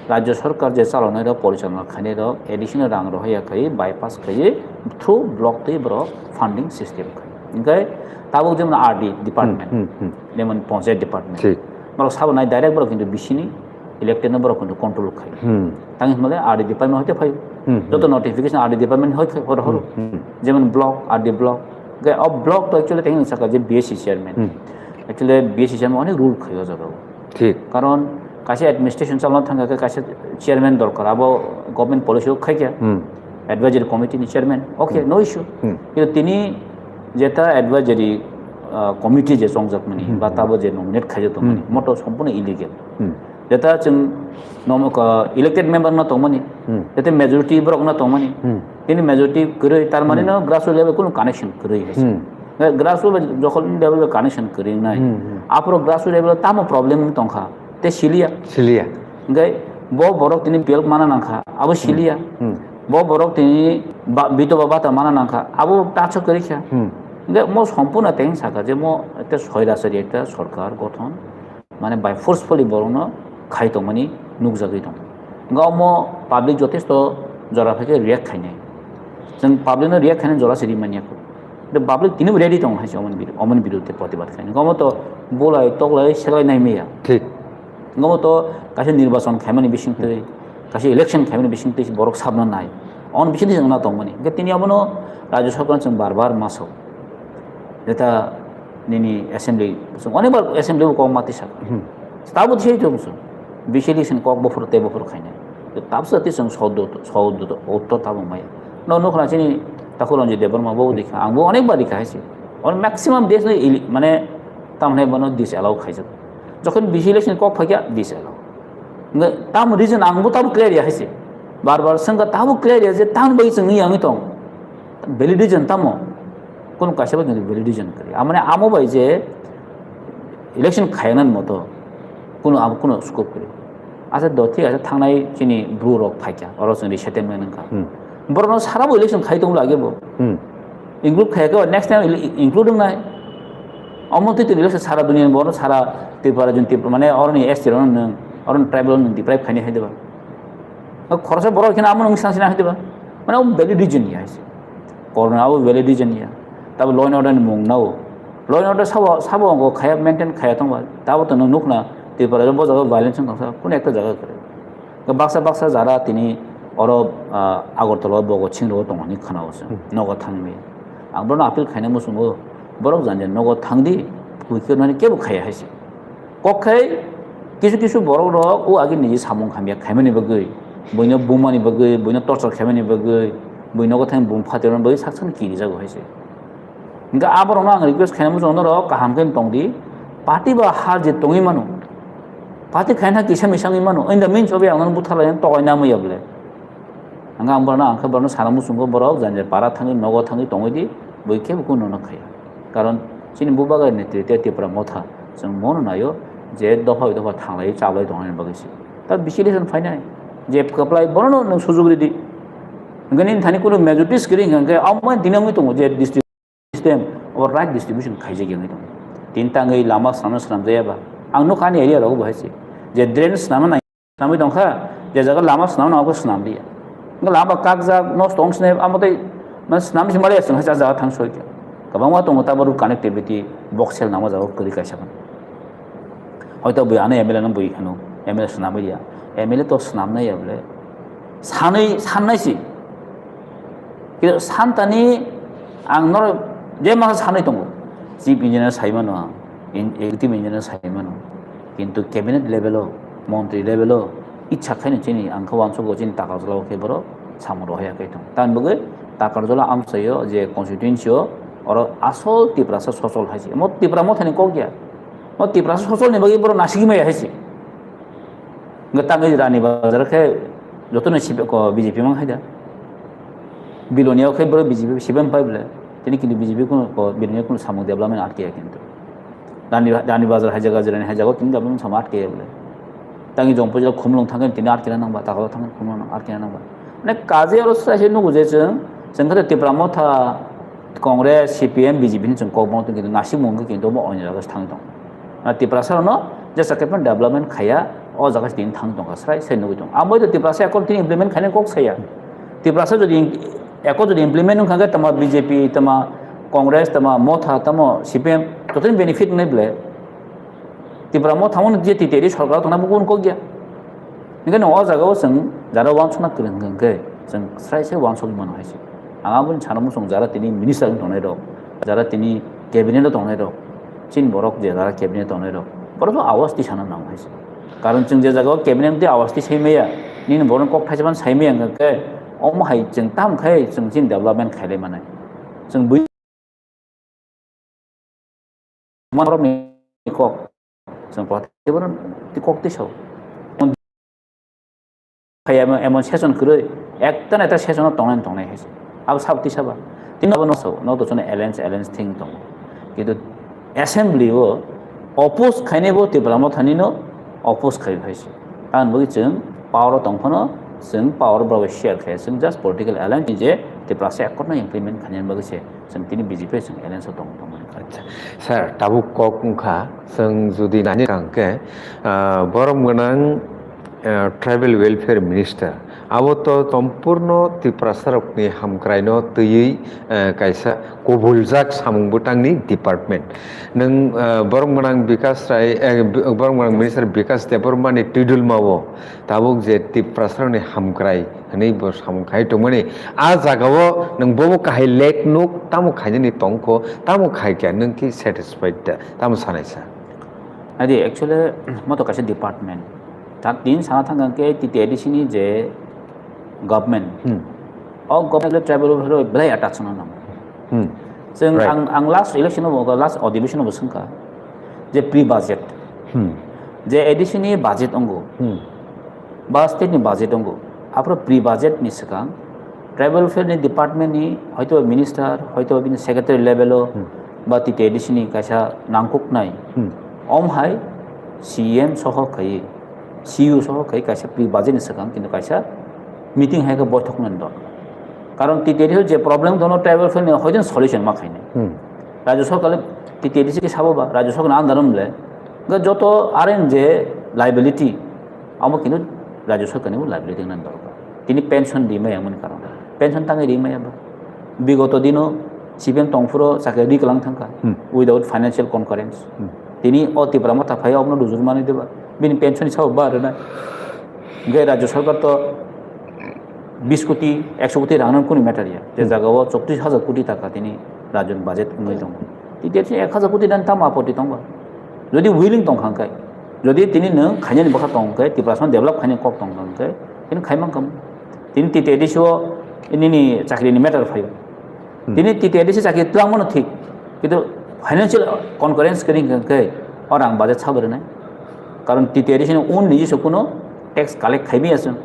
rajyo sarkar je chalonai rok porichalona khainai rok additional rang rohya khai bypass khai through block twi borok funding system khai. Hingke tabuk jemon R D department, Hmm, hmm, hmm. jemon panchayat department. Thik. Borok sabo nai direct borok kintu bisini elected no borok kintu control khai. Hmm. Tang himale R D department hoite phai. Hmm, hmm. Joto notification R D department hoi khai hor hor. Hmm, hmm. Jemon block, R D block. Ge o block to actually tang saka je B S C chairman. Hmm. Actually B S C chairman onek rule khai o jaga. Thik. Karon kaisa administration chalna thangkha khe kaisa chairman dorkar. Abo government policy o khai kha. Hmm. Advisory committee ni chairman. Okay, Hmm. no issue. Hmm. Kintu tini jeta advisory, ah, committee je chongjak mani, Hmm, ba hmm. tabo je nominate khai jak mani, Hmm. moto sompurno illegal. Hmm. Jeta chwng nom-, ka, elected member no tongmani, Hmm. jeta majority borok no tongmani, Hmm. tini majority kwrwi, tar mani Hmm. no grassroots level kunu connection kwrwi hai se. Hmm. Grassroots level jokhon level connection kwrwi nai. Hmm, hmm. Aphuru grassroots level tamo problem tongkha, te siliya. Siliya. Hingke bo borok tini P L mana nangkha, abo siliya. Hmm. Bo borok tini ba-, bitoba bata mana nangkha, abo taso kwrwi kha. Hmm. Hingke mo sompurno teng saka je mo ekta soirasari ekta sorkar gothon, mane by forcefully borokno khai tongmani nukjagwi tongo. Hingke omo public jotesto jora phaikhe react khainai. Chwng public no react khainai jora se rimani yakho. The public tini ready tongo hai se omoni biru-, omoni biruddhe protibad khainai. Hingke omo to bulai toklai seklai nai maya. Thik. Hingke omo to kaisa nirbachon khaimani bisingtwi, kaisa election khaimani bisingtwi borok sabna nai. Omoni bisingtwi wngna tongmani. Hingke tini obono Rajya Sarkar chwng bar bar maso. Jeta nini assembly, chwng onekbar assembly bo kok mati saka. Hmm. Tabo thai tong chwng. B C election kok buphuru tei buphuru khainai. Tabsa tei chwng soddo, soddo, uttor tabo maya. No nukha chini takhuk Ranjit Debbarma bo dikha. Ang bo onekbar dikha hai se. On maximum days ni ili-, mane tamni bono disallow khaijak. Jokhon B C election kok phaikya disallow. Nge tam reason ang bo tabo clear ya hai se. Bar bar sengkha tabo clear ya je tam bai chwng ni yang tong. Valid reason tamo. Kono kaisa bai kintu valid reason kwrwi. Amane amo bai je election khayana moto kono abo kono scope kwrwi. Asa do thik asa thangnai chini bru rok phaikha, oro chwng resettlement wngkha. Hmm. Borokno sara bo election khai tong lage bo. Hmm. Include khayakhe next time include wngnai. Omo twi twi election sara dunia borokno sara Tripura jun Tripura mane oroni S T rokno nwng, oroni tribal nwng deprive khaini hai deba. Khoroksa borok kheno amo nwng sina sina hai deba. Mane abo valid reason ya hai se. Korna abo valid reason ya. Tabo law and order ni mung nao. Law and order sabo, sabo ongo khaya maintain khaya tongba. Tabo to nwng nukna Tripura bo jaga violence wng tongsa. Kunu ekta jaga kwrwi. Baksa baksa jara tini oro, ah, Agartala o bogo ching rogo tongmani khana o se. Hmm. Nogo thangwi. Ang bono appeal khaina muchungo. Borok jani jani nogo thangdi. Kuikhe mani kebo khaya hai se. Kok khai kisu kisu borok rok o agi niji samung hamya khaimani bagwi, buino bumani bagwi, buino torture khaimani bagwi, buino gothain bum phatirmani bagwi sak sakni kirijago hai se. Hingke aborokno ang request khaina muchungo norok kaham khe tongdi, party ba har je tongwi mano, party khaina kisa misa wngwi mano, in the means of ang nono butharlai tokai namwi ya bole. Ang ang borokno ang khe borokno sana muchungo borok jani jani para thangwi nogo thangwi tongwi di, bui khe bo kunu no khaya. Karon chini bubagra ni twi tei Tipra motha chwng mono naio je dopha bai dopha thanglai chablai tongnani bagwi se. Ta bisi election phainai je kwplai bono no nwng sujuk ridi. Hwnkhe nini thani kunu majority kwrwi hwnkhe amo tini wngwi tongo je district system o right distribution khaijak wngwi tongo. Tini tangwi lama swnamna swnamjaya ba ang nukha ani area rogo bo hai se je drain swnamna nai. Swnamwi tongkha, je jaga lama swnamno abo swnamliya. Hwnkhe lama kakjak, nosto wng swnai, amo tei, mane, swnamwi se maliya, chwng hai jaga thang soi kha. Kwbangma tongo tabuk connectivity, box sel nangma jaga kwrwi kaisa phano. Hoito bui ano M L A no bui hino, M L A swnamwi ya. M L A to swnamnai ya bole. Sanwi, sannai si. Khe santani ang norok je masa sanwi tongo. Chief engineer sai mano ang, in-, executive engineer sai mano. Kintu cabinet level o, montri level o, ichha khaino chini ang khe uansukgo chini Takarjala o khe borok samung rohorya khe tong. Tamni bagwi Takarjala amchaio je constituency o oro asol Tiprasa sochol hai se. Mo Tipra mothani kok ya. Mo Tiprasa sochol ni bagwi borok nasigwi maya hai se. Hwnkhe tangwi Rani Bazar khe jotono C P M ko B J P mang hai da. Bilonia khe borok B J P C P M pai bole. Tini kintu B J P kuno ko Bilonia kuno samung development atkaya kintu. Rani, Rani Bazar hai jaga, Jirani hai jaga, tini development samung atkaya bole. Tangwi Jongpojila Khumlung thangkhe tini atkena nangba, Takarjala thangkhe Khumlung nang atkena nangba. Mane kaje oro sai se nugo je chwng, chwng khe Tipra Motha, Congress, C P M, B J P ni chwng kok bono tong kintu nasikmung wngkhe kintu omo oino jaga se thangwi tongo. Na Tiprasa rokno jesa khe phano development khaiya, o jaga se tini thang tongkha, srai srai nugwi tongo. Ang bai Tiprasa Accord tini implement khainai kok saya. Tiprasa jodi in-, Accord jodi implement wngkha khe tamo B J P, tamo Congress, tamo Motha, tamo C P M, jotoni benefit wngnai bole. Tipra Motha mani je T T A D sorkar tongna bo kok ya. Hingke no o jaga o chwng jara wansukna kwrwng hwnkhe chwng srai se wansuk mano hai se. Ang aboni sana muchung jara tini minister wng tongnai rok, jara tini cabinet o tongnai rok, chini borok je jara cabinet tongnai rok, borok to awas tisana nang hai se. Karon chwng je jaga o cabinet twi awas tisai maya, nini borok kok thaisa ban sai maya hwnkhe omo hai chwng tam khai chwng chini development khailai manai. Chwng bui Manrokni kok, chwng kwlai tei bono tei kok tei sao. Phai emon, emon session kwrwi, ekta na ekta session o tongnai tongnai hai se. Abo sabo tei saba. Tini abo no sao, no to chwng alliance, alliance thing tongo. Kintu assembly o oppose khainai bo Tipra Mothani no oppose khai hai se. Tamoni bagwi chwng power o tong phano chwng power bo share khai, chwng just political alliance ni je Tiprasa accord no implement khainani bagwi se chwng tini B J P chwng alliance o tong tong mani. Acha, sir, tabuk kok wngkha, chwng jodi nani kha hwnkhe, ah, borom gwnang, ah, tribal welfare minister, abo to sompurno Tiprasa rokni hamkraino twiwi, ah, kaisa kubuljak samung bwtangni department. Nwng, ah, borom gwnang Bikas Rai, eh, borom gwnang minister Bikas Debbarmani twidulmao tabuk je Tiprasarokni hamkrai hwnwi bo samung khai tongmani, a jagao nwng bobo kahai lek nuk tamo khainani tongkho, tamo khaikha nwng khe satisfied da, tamo sanai sa? Adi actually moto kaisa department. Ta tin sana thang khe T T A D C ni je government. Hmm. O government le tribal welfare belai attach no nang. Hmm. Chwng Right. ang, ang last election o, last adhibeshon o bo swngkha je pre budget. Hmm. Je A D C ni budget ongo. Hmm. Ba state ni budget ongo. Aphuru pre budget ni swkang tribal welfare ni department ni hoito minister, hoito bini secretary level o Hmm. ba T T A D C ni kaisa nangkuknai. Hmm. Om hai C M soho khai, C U soho khai kaisa pre budget ni swkang kintu kaisa meeting hai khe boithok nani dor. Karon T T A D C je problem dono tribal welfare ni hoito solution ma khainai. Hmm. Rajya Sarkar le T T A D C ke sabo ba, Rajya Sarkar ni under o mle. Ga joto R N je liability, amo kintu Rajya Sarkar ni liability nani dorkar. Tini pension di maya mani karon. Pension tangi di maya ba. Bigoto dino C P M tongphuro chakri di kalang thangka. Hmm. Without financial concurrence. Hmm. Tini o Tipra Motha phai obno rujur mani deba. Bini pension ni sabo ba rena. Ge Rajya Sarkar to bis koti, ekso koti rang nang kuni matter ya. Je Hmm. jaga o chowtris hajar koti taka tini Rajya ni budget wngwi tongo. Tini ek hajar koti dan tamo apoti tongba. Jodi willing tong kha khe, jodi tini nwng khainani bwkha tong khe, Tiprasa no develop khainani kok tong kha khe, tini khai man kha. Tini T T A D C o nini chakri ni matter phaio. Hmm. Tini T T A D C chakri twlang mano thik, kintu financial concurrence kwrwi hwnkhe o rang budget sabo rwnai. Karon T T A D C ni un niji se kuno tax collect khai maya chwng.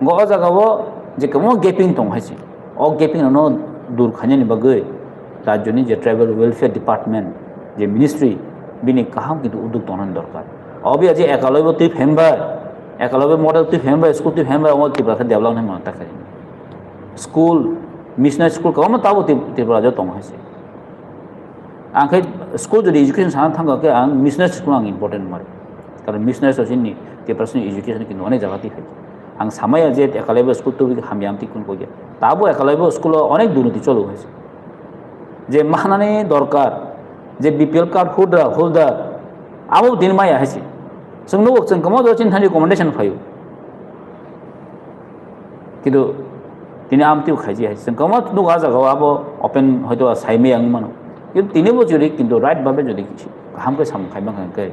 Ngo o jaga o je kwbangma gaping tong hai se. O gaping rok no dur khainani bagwi rajyo ni je tribal welfare department je ministry bini kaham kintu uddog tongnani dorkar. Obo ya je ekalaibo twi phaimbai, ekalaibo model twi phaimbai, school twi phaimbai, omo Tripura khe develop nai mano ta khe. School, missionary school kwbangma tabo Trip-, Tripura rajyo tongo hai se. Ang khe school jodi education sana thangkha khe ang missionary school ang important mari. Karon missionary so chini Tripura ni education kintu onek jaga twi phai. Ang samaya je ekalaibo school twi hamya amtwi kun koi. Tabo ekalaibo school o onek durnoti cholo hai se. Je mahanani dorkar, je B P L card holder, holder, abo din maya hai se. Chwng nugo chwng kwma jora chini thani recommendation phaio. Kintu tini amtwi khaiji hai. Chwng kwma nugo a jaga o abo open hoito sai maya wng mano. Kintu tini bo jodi kintu right babe jodi kaham khe samung khai mankha hwnkhe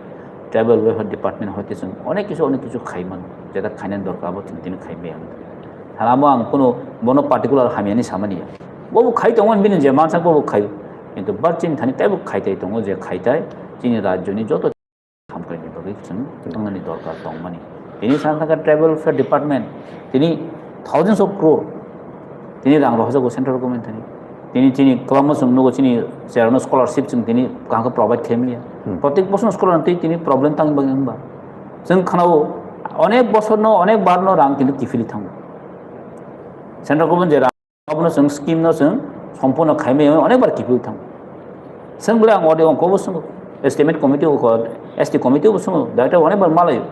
tribal welfare department hoite chwng onek kisu onek kisu khai mano. Jeta khainani dorkar abo chwng tini khai maya wng. Hala amo ang kunu bono particular hamyani samani ya. Bobo khai tongmani bini je mansak bobo khai. Kintu bar chini thani teibo khai tai tongo je khai tai chini rajyoni joto hamkrai ni bagwi chwng wngnani dorkar tongmani. Tini sana thangkha tribal welfare department, tini thousands of crore, tini rang rohorjago central government thani. Tini chini kwbangma chwng nugo chini cherano scholarship chwng tini kaham khe provide khaimliya. Hmm. Protek bosor scholar twi tini problem tangwi bagwi wngba. Chwng khanao onek bosorno, onek barno rang kintu kiphilwi thango. Central government je rang Abono chwng scheme no chwng sompurno khaimai onek bar kiphilwi thango. Chwng bwle ang ode ongko bo swngo, estimate committee o ko, S T committee o bo swngo, director onek bar malaio.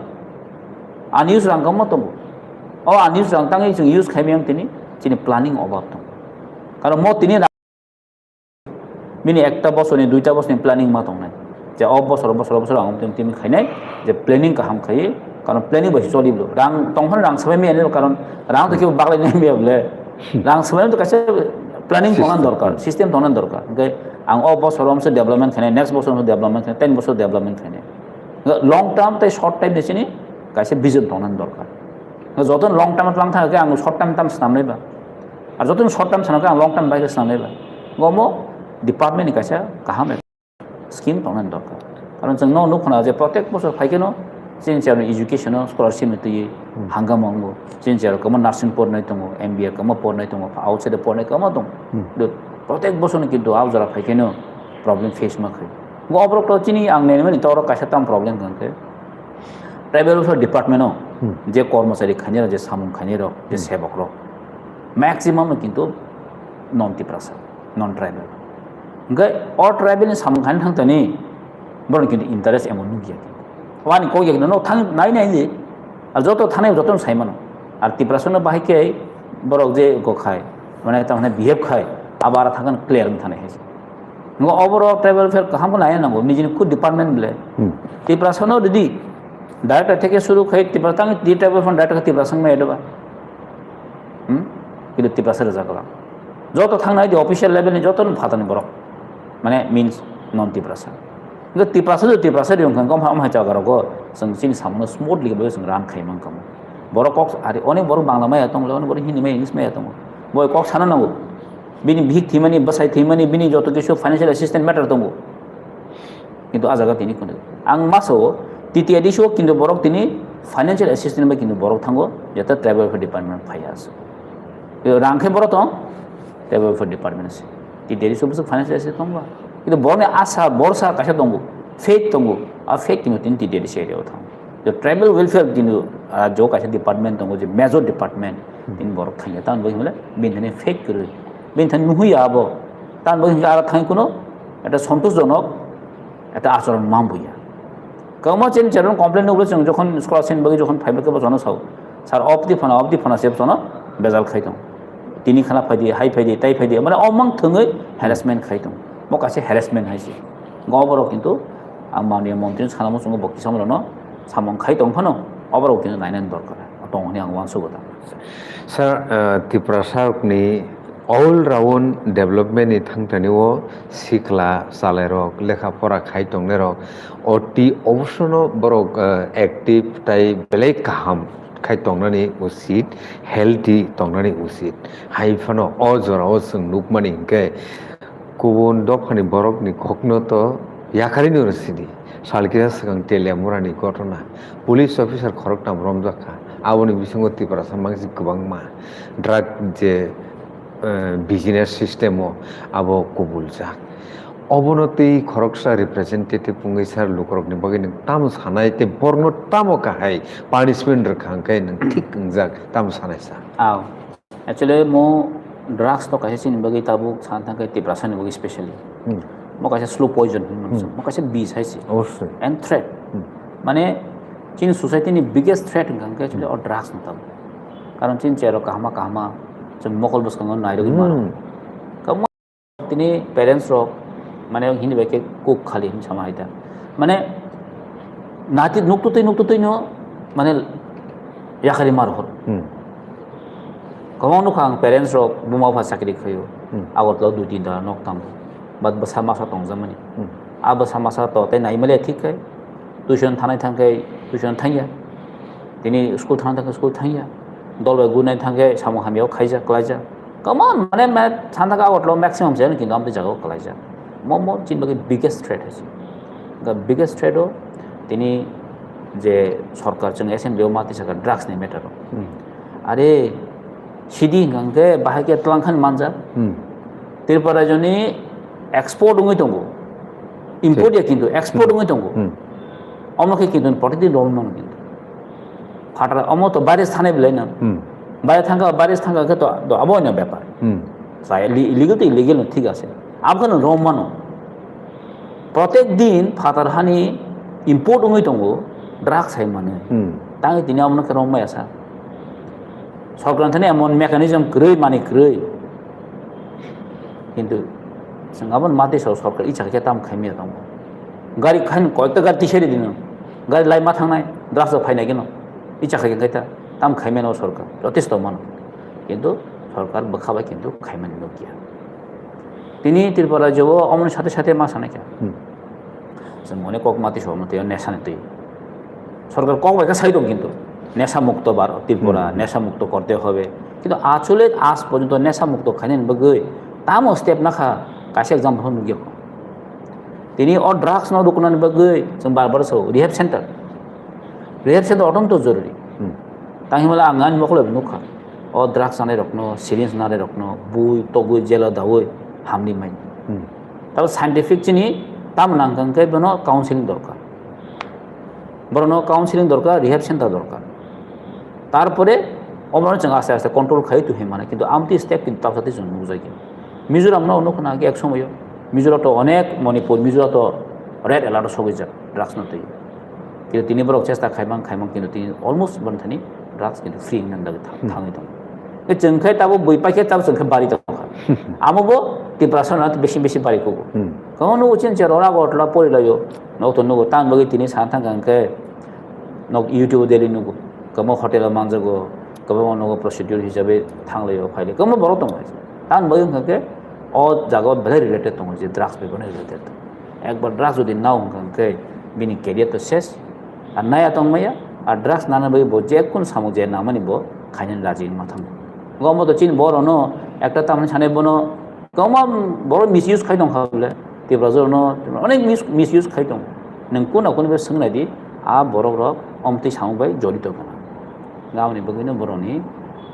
Unused rang kwbangma tongo. O unused rang tangwi chwng use khaimai ang tini, chini planning obab tongo. Karon mo tini Bini ekta bosorni, duita bosorni planning ma tongnai. Je o bosor, o bosor, o bosor ang timi, timi khainai, je planning kaham khai, karon planning bai choli bolo. Rang tongphano rang sabai maya nilo, karon rang to kebo baglai nai maya bole. Rang sabai to kaisa planning tongna System. Dorkar, system tongna dorkar. Hingke ang o bosor omse development khainai, next bosor omse development khainai, ten bosor development khainai. Long term tei short term ni sini kaisa vision tongna dorkar. Joto long term tlang thang khe ang short term tam swnam nai ba. Ar joto short term swnam khe ang long term bai khe swnam nai ba. Gomo department ni kaisa kaham scheme tongna dorkar. Karon chwng no nuk khna je protek bosor phai khe no chini chero education o scholarship ni twi Hmm. hangama wngo. Chini chero kwma nursing pornai tongo, M B A kwma pornai tongo, outside o pornai kwma tongo. Hmm. Do protek bosor ni kintu a jora phai khe no problem face ma khai. Go obrok to chini ang nai mani to kaisa tam problem kang khe. Tribal welfare department o Hmm. je kormochari khainai rok, je samung khainai rok, je Hmm. sebok rok, maximum no kintu non Tiprasa, non tribal. Hingke o tribal ni samung khainai thang tani, borok ni kintu interest emon nukya. Wani kok ya kintu no thang nai nai di, ar joto thanai joto no sai mano. Ar Tiprasa no bahai khe borok je go khai, mane tamo behave khai, abo aro thang clear wng thanai hai se. Ngo oborok tribal welfare kaham khe naiya nango, nijini khud department bole. Hmm. Tiprasa no ridi, director theke suru khai Tipra tang di tribal fund director khe Tiprasa wng maya doba. Hmm? Kintu Tiprasa rwjak kwlak. Joto thang nai di official level ni joto no phatani borok. Mane means non Tiprasa. Kintu Tiprasa jo Tiprasa riyong khe kom ham hai jaga rogo chwng chini samung no smoothly bai chwng run khai man kamo. Borok kok ari oni borok Bangla maya tong le, oni borok Hindi maya, English maya tongo. Boi kok sana nango. Bini bihik thwimani, bwsai thwimani, bini joto kisu financial assistance matter tongo. Kintu a jaga tini kono ang maso T T A D C o kintu borok tini financial assistance bai kintu borok thango, jeta tribal welfare department phai aso. Yo rang khe borok tong, tribal welfare department se. T T A D C o bwswk financial assistance tongba. Kintu borokni asa, borsa kaisa tongo, faith tongo. A faith kintu tini T T A D C area o thango. Je tribal welfare kintu, ah, jo kaisa department tongo, je major department, Hmm. tini borok thangya. Tamoni bagwi hwnle bini thani faith kwrwi. Bini thani nuhuya abo. Tamoni bagwi hwnle aro thangwi kuno ekta santoshjonok ekta achoron mambuya. Kwbangma chini cherong complain nukle chwng jokhon scholarship bagwi jokhon phaiba khe bosono sao. Sir, obdi phana, obdi phana se bosono bejal khai tong. Tini khana phaidi, hai phaidi, tai phaidi. Mane omang thwngwi harassment khai tong. Mo kaisa harassment hai se. Go borok kintu ang manya montri sana mo chungo bokti samlo no samung khai tong phano oborok kintu nainani dorkar tong hwnwi ang uansugo ta. Sir, uh, Tiprasa rokni all round development ni thangtani o sikla chalairok lekha pora khai tongnai rok oti obosono borok, uh, active tai belai kaham khai tongnani usit, healthy tongnani usit. Hai phano o jora o chwng nukmani hinkhe kubun dophani borokni kokno to yakarino rw sidi. Salkisa swkang Teliamurani ghotona. Police officer khoroktham romjak kha. Aboni bisingo Tiprasa mangsi kwbangma drug je, eh, business system o abo kubuljak. Obono tei khoroksa representative wngwi sir lukurokni bagwi nwng tamo sanai tei borokno tamo kahai punishment rwkha hwnkhe nwng thik wngjak tamo sanai sa? Aw. Actually, mo drugs to kaisa chini bagwi tabuk sana thangkhe Tiprasa ni bagwi specially. Hmm. Mo kaisa slow poison hinwi mano. Hmm. Mo kaisa bis hai se. Obviously. And threat. Hmm. Mane, chini society ni biggest threat hwnkha hwnkhe actually Hmm. o drugs no tabuk. Karon chini chero kahama kahama, chwng mokol bwskango nairogwi mano. Hmm. Kwbangma tini parents rok, mane hini bai khe cook khali hinwi sama hai ta. Mane, nati nuktutwi nuktutwino, mane, yakarwi ma rohor. Hmm. Kwbangma nukha ang parents rok, buma bupha chakri khaio. Hmm. Agartala dui tin tala nok tango. But bwsa masa tongjakmani. Hmm. A bwsa masa to tei naimaliya thik khai. Tuition thanai thangkhai, tuition thangya. Tini school thana thangkhai, school thangya. Dol bai gurina thangkhai, samung hamya o khaijak, klaijak. Kwbangma mane, mane, sana thangkha Agartala o maximum se, kintu amtwi jaga o klaijak. Mo, mo, chini bagwi biggest threat hai se. The biggest threat o tini je sorkar chwng assembly o ma tisa kha drugs ni matter o. Hmm. Are, sidi hwnkha hwnkhe bahai khe twlang khan manjak. Hmm. Tripura rajyoni export wngwi tongo. Import ya kintu, export Hmm. wngwi tongo. Hmm. Omo khe kintu protidin romwi mano kintu. Phatar omo to baire sanai belai no. Hmm. Baire thangkha, baire thangkha khe to, to abo no bepar. Hmm. Sa illi-, illegal to illegal no, thik ase. Abo khe no romwi mano. Protek din phatar hani import wngwi tongo, drugs hai manwi. Hmm. Tangwi tini omono khe romwi maya sa. Sorkar thani emon mechanism kwrwi, mani kwrwi. Kintu chwng aboni matwi so-, sorkar icha khe tam khaimya tongo. Gari khain koyekta gari tisari dino. Gari lai ma thangnai, drugs rok phainai gino. Icha khai khai ta, tam khaimano sorkar. Jotesto mano. Kintu sorkar bwkha bai kintu khaimani nukya. Tini Tripura rajyo o omoni sathe sathe ma sanai kha. Hmm. Chwng mone kok mati so mati nesa ni twi. Sorkar kok bai kha sai dong kintu. Nesa mukto bar Tripura, hmm, nesa mukto korte hobe. Kintu achole aaj porjonto nesa mukto khainani bagwi tamo step nakha kaisa example nukya. Tini o drugs no ruknani bagwi chwng bar bar sao rehab center. Rehab center otonto jorori. Hmm. Tang himala ang ani mokolo nukha. O drugs nanai rokno, syringe nanai rokno, bui togwi jela dawi hamni mai. Hmm. Tabo scientific chini tam nang kang khe bono counseling dorkar. Borokno counseling dorkar, rehab center dorkar. Tarpore omono chwng aste aste control khai tu himana, kintu amtwi step kintu tabsa twi chwng nukjagwi. Mizoram no nukho na ek somoyo. Mizoram to onek Manipur, Mizoram to red alert o sogwi jak drugs no twi. Kintu tini borok chesta khaimang khaimang kintu tini almost ban thani drugs kintu free wngna dagwi thang- Hmm. thangwi tongo. Khe chwng khe tabo bui paikhe tabo chwng khe bari tongkha. Amo bo Tiprasa no bisi bisi bari kugo. Hmm. Kamo nugo chin che rora gotla pori layo. Nok to nugo tang bagwi tini san thang khe nok YouTube daily nugo. Kamo hotel o manjago, kamo nogo prostitute hisabe thang layo phai layo. Kamo borok tongo. Tang bagwi wngkha khe o jaga o belai related tongo je drugs bai bono related. Ekbar drugs jodi nao hwnkha khe bini career to ses. Ar naya tongmaya, ar drugs nana bagwi bo je kun samung je namani bo khainani raji wngma thango. Omo to chini borok no ekta tamni sanai bono kwbangma borok misuse khai tongkha bole. Tiprasa no onek mis-, misuse khai tong. Nwng kuna kuna bai swng nai di, a borok rok omtwi samung bai jorito kana. Aboni bagwi no borok ni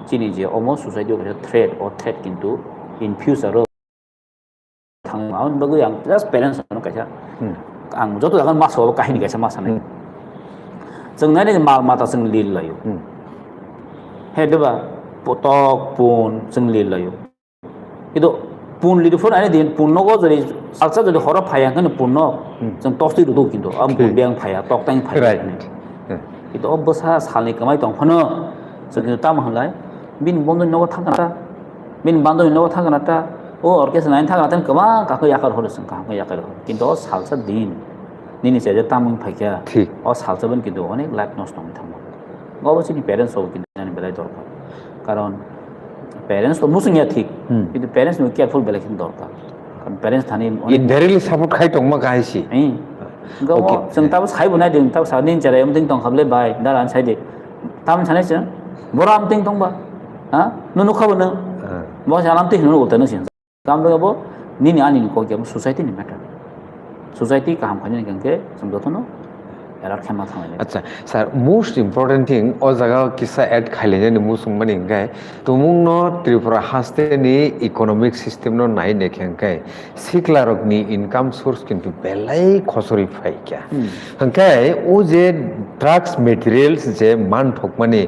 chini je omo society o kaisa threat, o threat kintu in future o thang, aboni bagwi ang just parents no kaisa, hmm, ang joto jaga ma sabo kahini kaisa ma sanai. Hmm. Chwng nai nai mal mata chwng lil laio. Hmm. He diba, potok pun chwng lil laio. Kintu pun lil phun ani din pun nogo jodi salsa jodi horo phaya khe pun no, hmm, chwng tosti rudu kintu am pun, thik, beng phaya, tok tang phaya. Right. Hwnwi. Hmm. Kintu o bwsa salni kwmai tong phano chwng kintu tamo hwnlai bini bondoni nogo thang kana ta, bini bandoni nogo thang kana ta, o orchestra nai thang kana ta, kwbang kakhe yakar horo chwng kaham khe yakar horo. Kintu o salsa din nini chaijak tamo wng phaikha, thik, o salsa bini kintu onek life nosto wngwi thango. Obo chini parents rok kintu nani belai dorkar. Karon parents to musung ya thik, hmm, kintu parents ni careful belai khe dorkar. Karon parents thani onek indirectly support khai tongma kahai si. Eh. Hwnkhe omo, okay, chwng tabo sai bo nai di, tabo sa nini chwrai omtwing tong kha bwle bai, dara ani sai di. Tamo sanai chwng, boro omtwing tong ba. Ha? Nung nukha bo nung. Ah. Bo se alam twi hwnwi utai nung sing. Tamo bo nini ani ni kok ya, society ni matter. Society kaham khainani hwnkhe chwng jotono alert khe ma thangnai. Acha, sir, most important thing, o jaga o kisa add khailai nani muchung mani hwnkhe, tumung no Tripura haste ni economic system no nai naikhe hwnkhe, sikla rok ni income source kintu belai khosori phaikha. Hmm. Hwnkhe o je drugs materials je manthokmani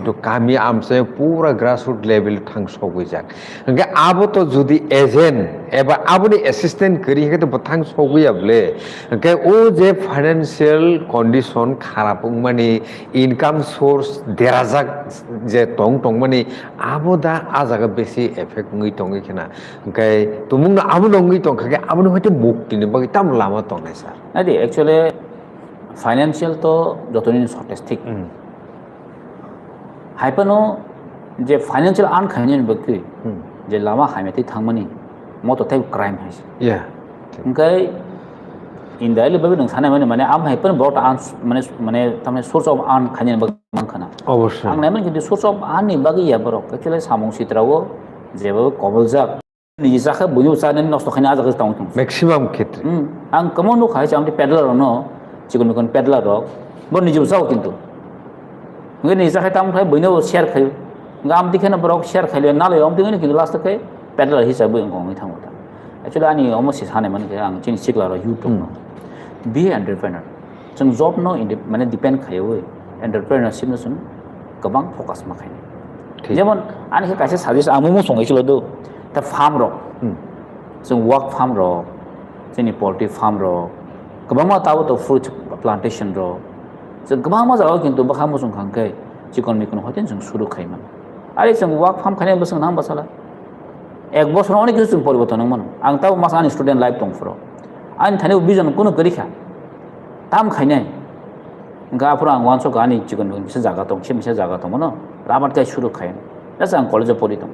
to kami amchai pura grassroot level thang sogwi jak. Hwnkhe abo to jodi agent eba aboni assistant kwrwi hwnkhe to bo thang sogwi ya bwle. Hwnkhe o je financial condition kharap wngmani, income source derajak je tong tongmani, abo da a jaga besi effect wngwi tongwi khena. Hwnkhe tumungno abono wngwi tongkha khe aboni hoite muktini bagwi tamo lama tongnai sir? Nai di, actually financial to jotoni shortage thik. Hmm. Hai phano je financial earn khainani bagwi, hmm, je lama hamya twi thangmani, mo to tei crime hai se. Yeah. Hwnkhe indirectly bagwi nwng sanai mani, mane, am hai phano borok ta earn, mane, mane, tamni source of earn khainani bagwi mang khana. Obosoi. Ang naimani kintu source of earn ni bagwi ya borok, actually samung sitra o jeba koboljak. Niji chakha buino chanani nosto khaina a jaga tong tong. Maximum khetre. Hmm. Ang kwbangma nukha hai, amtwi peddler rokno, chikon mikon peddler rok, bo niji bo chao kintu. Hwnkhe niji chakha tamo khai buino share khaio. Hwnkhe amtwi kheno borok share khaile nalai amtwi kheno kintu last khe peddler hisab bai wngwi thango ta. Actually ani omo se sanai mani khe ang chini sikla rok youth rokno. Hmm. Be entrepreneur. Chwng job no inde-, mane depend khaiwi entrepreneurship no chwng kwbang focus ma khainai. Thik. Jemon ani khe kaisa suggest ang mumo songwi chwla do, ta farm rok. Hmm. Chwng work farm rok, chini poultry farm rok, kwbangma tabo to fruit plantation rok. Chwng kwbangma jagao kintu bwkha muchung kha hwnkhe chikon mikon hoite chwng suru khai mano. Ari chwng work farm khainai bwswk nang bwsala. Ek bosor onek kisu chwng poriborton wng mano. Ang tabo masa ani student life tong phuru. Ani thani vision kunu kwrwi kha. Tam khainai. Hwnkhe aphuru ang uansukha ani chikon kisa jaga tong, kisa misa jaga tongmano. Rabat kai suru khai. Just ang college o pori tong.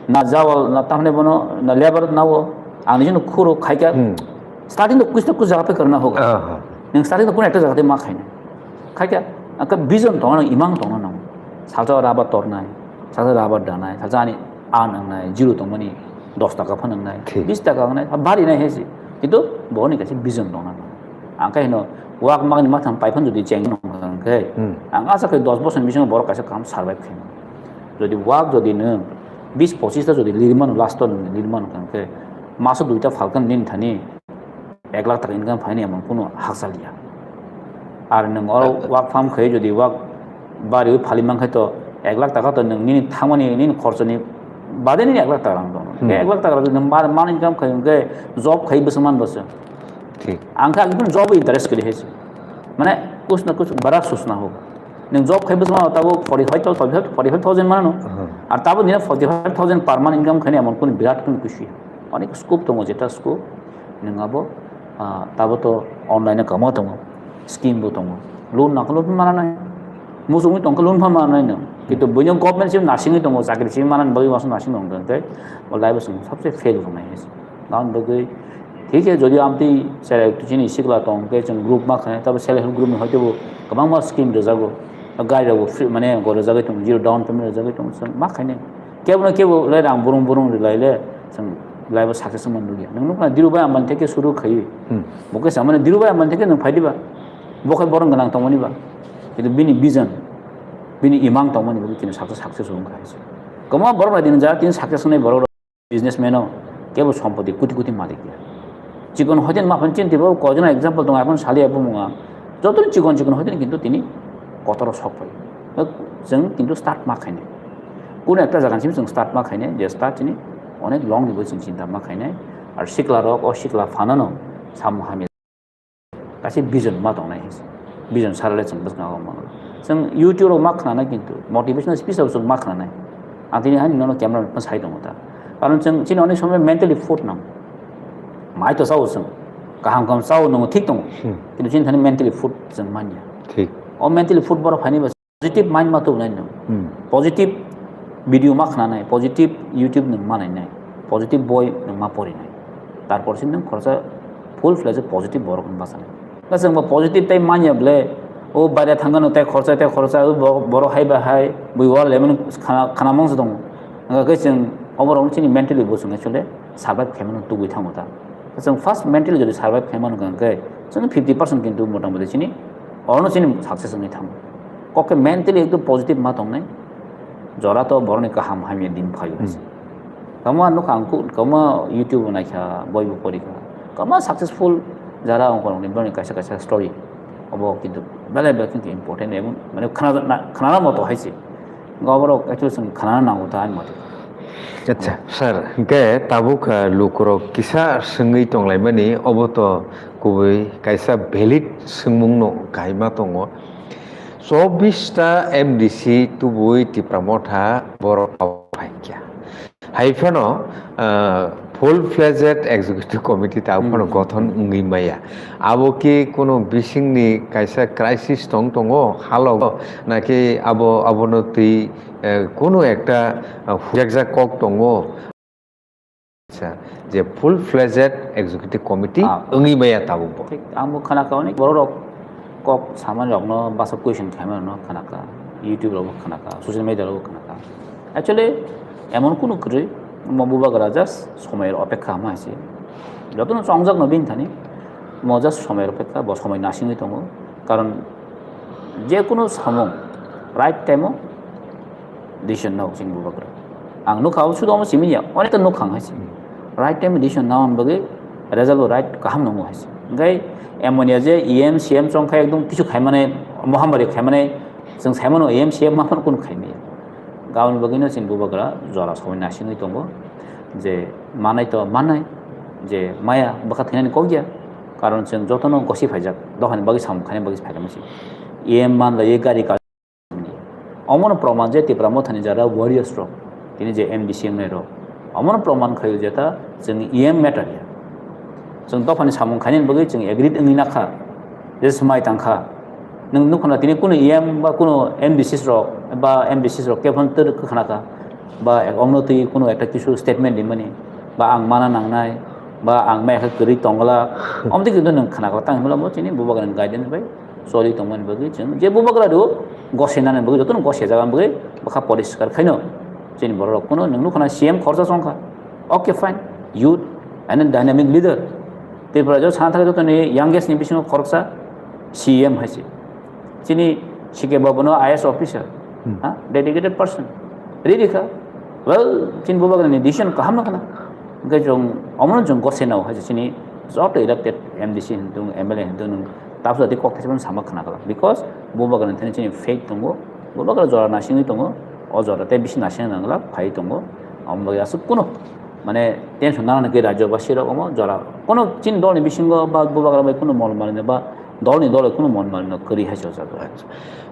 Na jawal, na tamne bono, na lebar na o. Ang nijino khuro khaikha. Hmm. Starting to kuch na kuch jaga pe karna hoga. Aha. Nang starting to kuna ekta jaga te ma khaina. Khaikha, angkha vision tongna nang, imang tongna nang. Salsa rabat tornai, salsa rabat danai, salsa ani an nangnai, zero tongmani dos taka phan nangnai, Thik. Bis taka nangnai, bari nai hesi. Kintu boni kaisa vision tongna nang. Angkha hino, wak magni matham paiphan jodi cheng nang khe, Hmm. Ang asa khe dos bosor bisingo borok kaisa kam survive khaina. Jodi wak jodi nwng bis pochis ta jodi lirmano, last o nwng lirmano khe, maso duita phalkha nini thani ek lakh taka income phaini emon kunu hakchaliya. Ar nwng oro work from khai jodi work bari phali man khai to ek lakh taka to nwng nini thangmani nini khorchani bade nini ek lakh taka rang dong. Hmm. Ek lakh taka rang nwng mar, man income khai hwnkhe job khai bwswk man bwswk. Thik. Ang khe agibini job interest kwrwi hai se. Mane kuch na kuch bara sochna hoga. Nwng job khai bwswk man tabo forty five thousand, forty five thousand manano. Hmm. Ar tabo nini forty five thousand per month income khaini emon kunu birat kunu kusi. Onek scope tongo, jeta scope nwng abo, ah, tabo to online o kamo tongo, scheme bo tongo, loan nangkhe loan phan mananai, muchungwi tongkhe loan phan mananai nwng. Kintu buino government simi nasingwi tongo, chakri simi manani bagwi uansuk nasing tongkhe, o life o chwng sabse fail wngnai. Aboni bagwi thik khe jodi amtwi chini sikla tongkhe chwng group ma khainai, tabo self help group ni hoite bo kwbangma scheme rwjago, gari rok bo free mane go rwjagwi tongo, zero down payment rwjagwi tongo, chwng ma khainai. Kebo no kebo le rang burung burung rwlai le chwng life o success wngmani nukya. Nwng nukna Dhirubhai Ambani theke suru khaiwi. Hmm. Bo khe samani Dhirubhai Ambani theke nwng phai diba? Bo khe borok gwnang tongmani ba? Kintu bini vision, bini imang tongmani bagwi tini success, success wng kha hai se. Kwbangma borok bai tini jara tini success wngnai borok rok businessman o kebo sompoti koti koti malik ya. Chikon hoiten ma phan chinti bo koijon example tongo, aphano saliya bumung ang. Joto ni chikon chikon hoiten kintu tini kotor o sok pai. Chwng kintu start ma khainai. Kuno ekta jaga simi chwng start ma khainai, je start chini onek long ni bo chwng chinta ma khainai. Ar sikla rok, o sikla phanano samung hamya. Kaisa vision ma tongnai. Vision sarale chwng bwskango mano. Chwng YouTube rok ma khnanai kintu motivational speech rok chwng ma khnanai. Ang tini hani nono camera phano sai tongo ta. Karon chwng chini onek somoy mentally food nang. Mai to chao chwng. Kaham kaham chao nongo thik tongo. Hmm. Kintu chini thani mentally food chwng manya. Thik. O mentally food borok phaini ba positive mind ma tubunai nang. Hmm. Positive video ma khnanai, positive YouTube nang ma nainai, positive boi nang ma porinai. Tarpor se nang khoroksa full fledged positive borok nang bachanai. Kaisa chwng bo positive tai manya ble, o baire thangano tai khoroksa, tai khoroksa, o bo-, borok hai ba hai, bui wal lemon khana, khana mangsa tongo. Hwnkhe chwng oborok chini mentally bo chwng actually survive khaimano tubui thango ta. Chwng first mentally jodi survive khaimano hwnkhe chwng fifty percent kintu motamoti chini orono chini success wngwi thango. Kok khe mentally ekdom positive ma tongnai, jora to borokni kaham hamya din phaio. Hmm. Kwbangma nukha ang ku-, kwbangma YouTube o naikha, boi bo porikha. Kwbangma successful jara ongkhorokni borokni kaisa kaisa story. Obo kintu belai belai kintu important, emon mane khna-, na-, khnana moto hai se. Oborok actually chwng khnana nango ta ani mote. Acha, sir, hwnkhe tabuk, ah, lukurok kisa swngwi tonglaimani, obo to kubui kaisa valid swngmungno kaima tongo. Chobbish ta M D C tubui Tipra Motha borok phaikya. Hai phano, ah, full fledged executive committee ta phano Hmm. gothon wngwi maya. Abo ki kuno bisingni kaisa crisis tong tongo, halogo, naki abo, abono twi, eh, kuno ekta, ah, hujakjak kok tongo? Acha, je full fledged executive committee Ah. wngwi maya tabuk bo. Thik, ang bo khanakha onek borok rok kok samani rokno basa question khaimani rokno khanakha, YouTube rokbo khanakha, social media rokbo khanakha. Actually, emon kunu kwrwi, mo bubagra just somoyni opekha ma se. Jotono chongjak no bini thani, mo just somoyni opekha, bo somoi nasingwi tongo. Karon je kunu samung right time o decision nao chini bubagra. Ang nukha, o sudo omo simi ya, onek ta nukha ang hai se. Right time decision nao bagwi result bo right kaham nungo hai se. Hwnkhe emon ya je E M, C M chong khai ekdom kichu khaimani, mohamari khaimani, chwng saimano E M, C M ma phano kunu khaimaya. Aboni bagwino chini bubagra jora somoi nasingwi tongo je manai to manai, je maya bwkha thwinani kok ya, karon chwng jotono gosi phaijak, dophani bagwi samung khaina bagwi phailama se. E M manlaiwi gari ka-, omono proman je Tipra Mothani jara warriors rok, tini je M D C wngnai rok, omono proman khaio je ta chwngni E M matter ya. Chwng dophani samung khainani bagwi chwng agreed wngwi nakha, je swmai tangkha. Nwng nukhuna tini kunu E M ba kunu M D Cs rok ba M D Cs rok khe phano twrwk khna kha, ba ek-, ongno twi kunu ekta kisu statement rimani, ba ang mana nangnai, ba ang mai khe kwrwi tongla, omtwi kintu nwng khna kha. Tang hwnba bo chini bubagrani guidance bai choli tongmani bagwi chwng je bubagra rw gose nani bagwi jotono gose jaga bagwi bwkha poriskar khaino chini borok rok kunu nwng nukhuna C M khorsa chongkha. Okay, fine. Youth and a dynamic leader. Tripura jo sana thangwi jotoni youngest ni bisingo khoroksa C M hai se. Chini C K Babu no I A S officer, ha, dedicated person. Ready kha. Well, chini bubagra ni decision kaham no khna. Hwnkhe chwng omono chwng gose nao hai se chini joto elected M D C hintung, M L A hintung nwng tabsa di kok thaisa sama khna kala. Because bubagra ni thani chini faith tongo, bubagra jora nasingwi tongo, o jora tei bisi nasing nangla phai tongo. Omo bagwi aswk kuno mane tension nana hwnwi rajyo basi rok omo jora kono chini dol ni bisingo ba bubagra bai kono mol manwi ba dol ni dol kono mol manwi kwrwi hai se o jaga.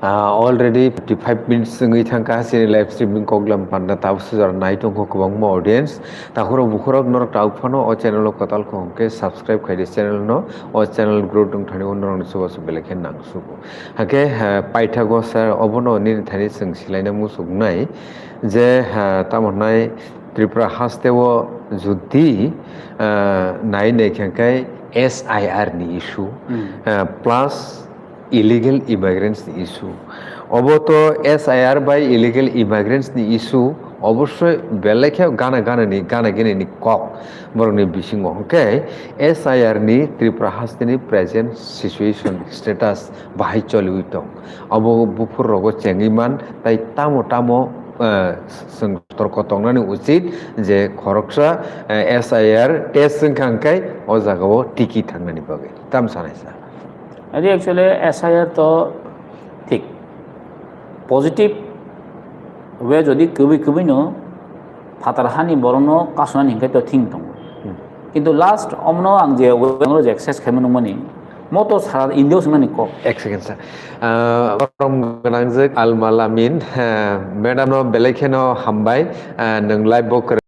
Ah, already fifty five minutes wngwi thangkha chini live streaming koklam panda tabuk se jora nai tongkho kwbangma audience. Takhurok bukhurok norok tabuk phano o channel o kwtal kho hwnkhe subscribe khai di channel no, o channel growth wng thani o norok ni chubachu belai khe nang sugo. Hake, ah, paithago sir obono nini thani chwng silaina muchuknai je, ah, tamo hwnai Tripura hasteo jodi, ah, nai nai khe khe S I R ni issue, ah, plus illegal immigrants ni issue. Obo to S I R bai illegal immigrants ni issue obossoi belai khe gana gana ni, gana gini ni kok borok ni bisingo. Hwnkhe S I R ni Tripura haste ni present situation status bahai choliwi tong. Obo buphur rogo chengwi man, tai tamo tamo, eh, chwng torko tongnani uchit je khoroksa, eh, S I R test wngkha hwnkhe o jagao tiki thangnani bagwi. Tam sanai sa? Adi actually S I R to thik positive way jodi kwbwi kwbwi no phatar hani borokno kasonani hinkhe to thing tongo. Hmm. Kintu last omno ang je wngro je access khaima nukmani, mo to sara India o swngnani kok. Ek second, sir. Ah, borom gwnangjwk Alma Lamin, ah, madam no belai kheno hambai, ah, nwng live bo kwrwi.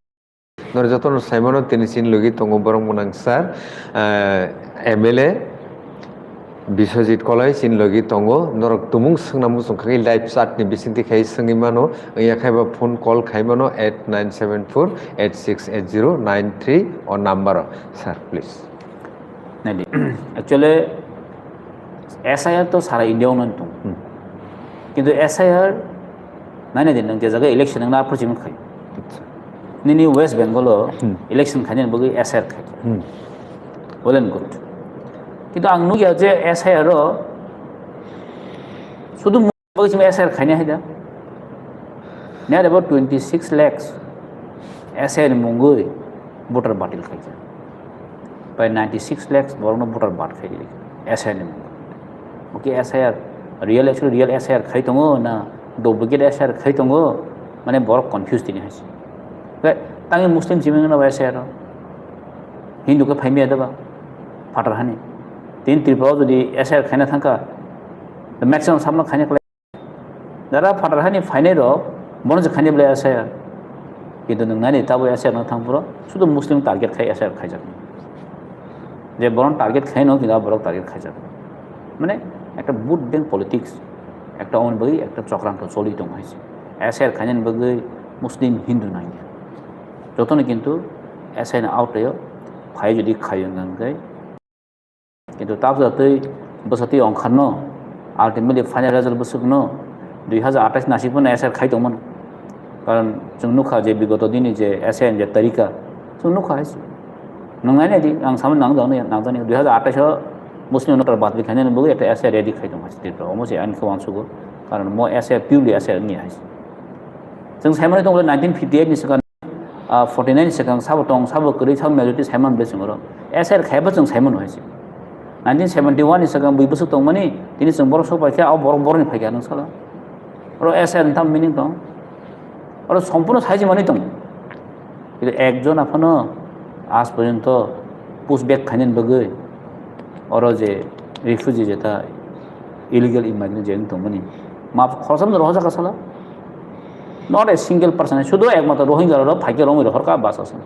Nor jotono saimano tini chini logi tongo borom gwnang sir, ah, M L A. Biswajit Kolai chini logi tongo, norok tumung swngna muchung khe live chat ni bisingtwi khai swngwi mano, wngya khe ba phone call khai mano eight nine seven four eight six eight zero nine three o number o, sir, please. Naidi, actually, S I R to sara India o nang tongo. Hmm. Kintu S I R nai nai di, nang je jaga election nang na approach khai. Acha. Nini West Bengal o Hmm. election khainani bagwi S I R khai. Hmm. Well and good. Kintu ang nukya je S I R o sudu bagwi chwng S I R khainai hai da. Near about twenty six lakhs S I R ni mungwi voter batil khaijak. Prai ninety six lakhs borokno voter bad khai di S I R ni mungwi. Oke, S I R real, actually real S I R khai tongo na duplicate S I R khai tongo, mane borok confuse tini hai se. Khe tangwi Muslim simi wngno S I R o? Hindu khe phaimya daba phatar hani. Tin Tripura o jodi S I R khaina thangkha, the maximum samno khaina khlai. Jara phatar hani phainai rok, bono se khainai bwlai S I R. Kintu nwng nani tabo S I R no thang phuru, sudu Muslim target khai S I R khaijak. Je bono target khaino, kintu a borok target khaijak. Mane, ekta vote bank politics, ekta on bagwi, ekta chokranto choli tong hai se. S I R khainani bagwi Muslim Hindu nangya. Jotono kintu S I R ni out o phai jodi khayo hwnkhe, Kintu tabuk twi bwsa twi ongkharno, ultimately final result bwswkno dui hazar atais nasik phano S I R khai tongmano. Karon chwng nukha je bigoto dini je S I R ni je tarika, chwng nukha hai se. Nwngnai nai di, ang samani nang jani, nang jani, dui hazar atais o Muslim no tar bad bikhainani bagwi ekta S I R ready khai tong hai se Tripura. Omo se ani khe uansugo. Karon mo S I R purely S I R wngya hai se. Chwng saimani tongo nineteen fifty eight ni swkang, ah, forty nine ni swkang sabo tong, sabo kwrwi, sabo majority saiman bwlai chwng oro. S I R khaiba chwng saimano hai se. Nineteen seventy one ni swkang bui bwswk tongmani, tini chwng borok sok pai khe, abo borok borokni phai kha, nwng sala. Oro S I R ni tamo meaning tong? Oro sompurno saiji manwi tong. Kintu ekjon aphano aaj porjonto push back khainani bagwi oro je refugee jeta illegal immigrant je wng tongmani, ma khoroksa no rohorjak sala? Not a single person. Sudu ekmatro Rohingya rok phaikhe romwi rohorkha bas aswk.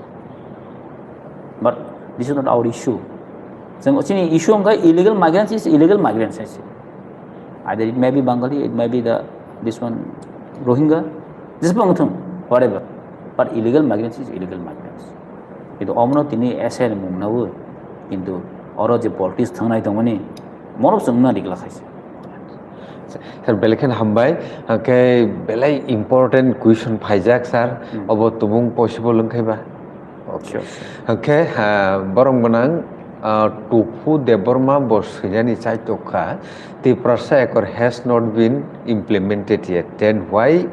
But this is not our issue. Chwng chini issue wngkha illegal migrants is illegal migrants hai se. Either it may be Bengali, it may be the, this one, Rohingya, jesbo wngthung, whatever. But illegal migrants is illegal migrants. Kintu omono tini S I ni mung nawi, kintu oro je politics thangnai tongmani, morok chwngno rigla khaise. Sir, belai kheno hambai. Hwnkhe belai important question phaijak, sir. Hmm. Obo tubung possible wngkhai ba? Okay. Sure, sure. Hwnkhe, ah, borok gwnang, ah, Tupu Debbarma bo swinani chaitok kha, Tiprasa Accord has not been implemented yet. Then why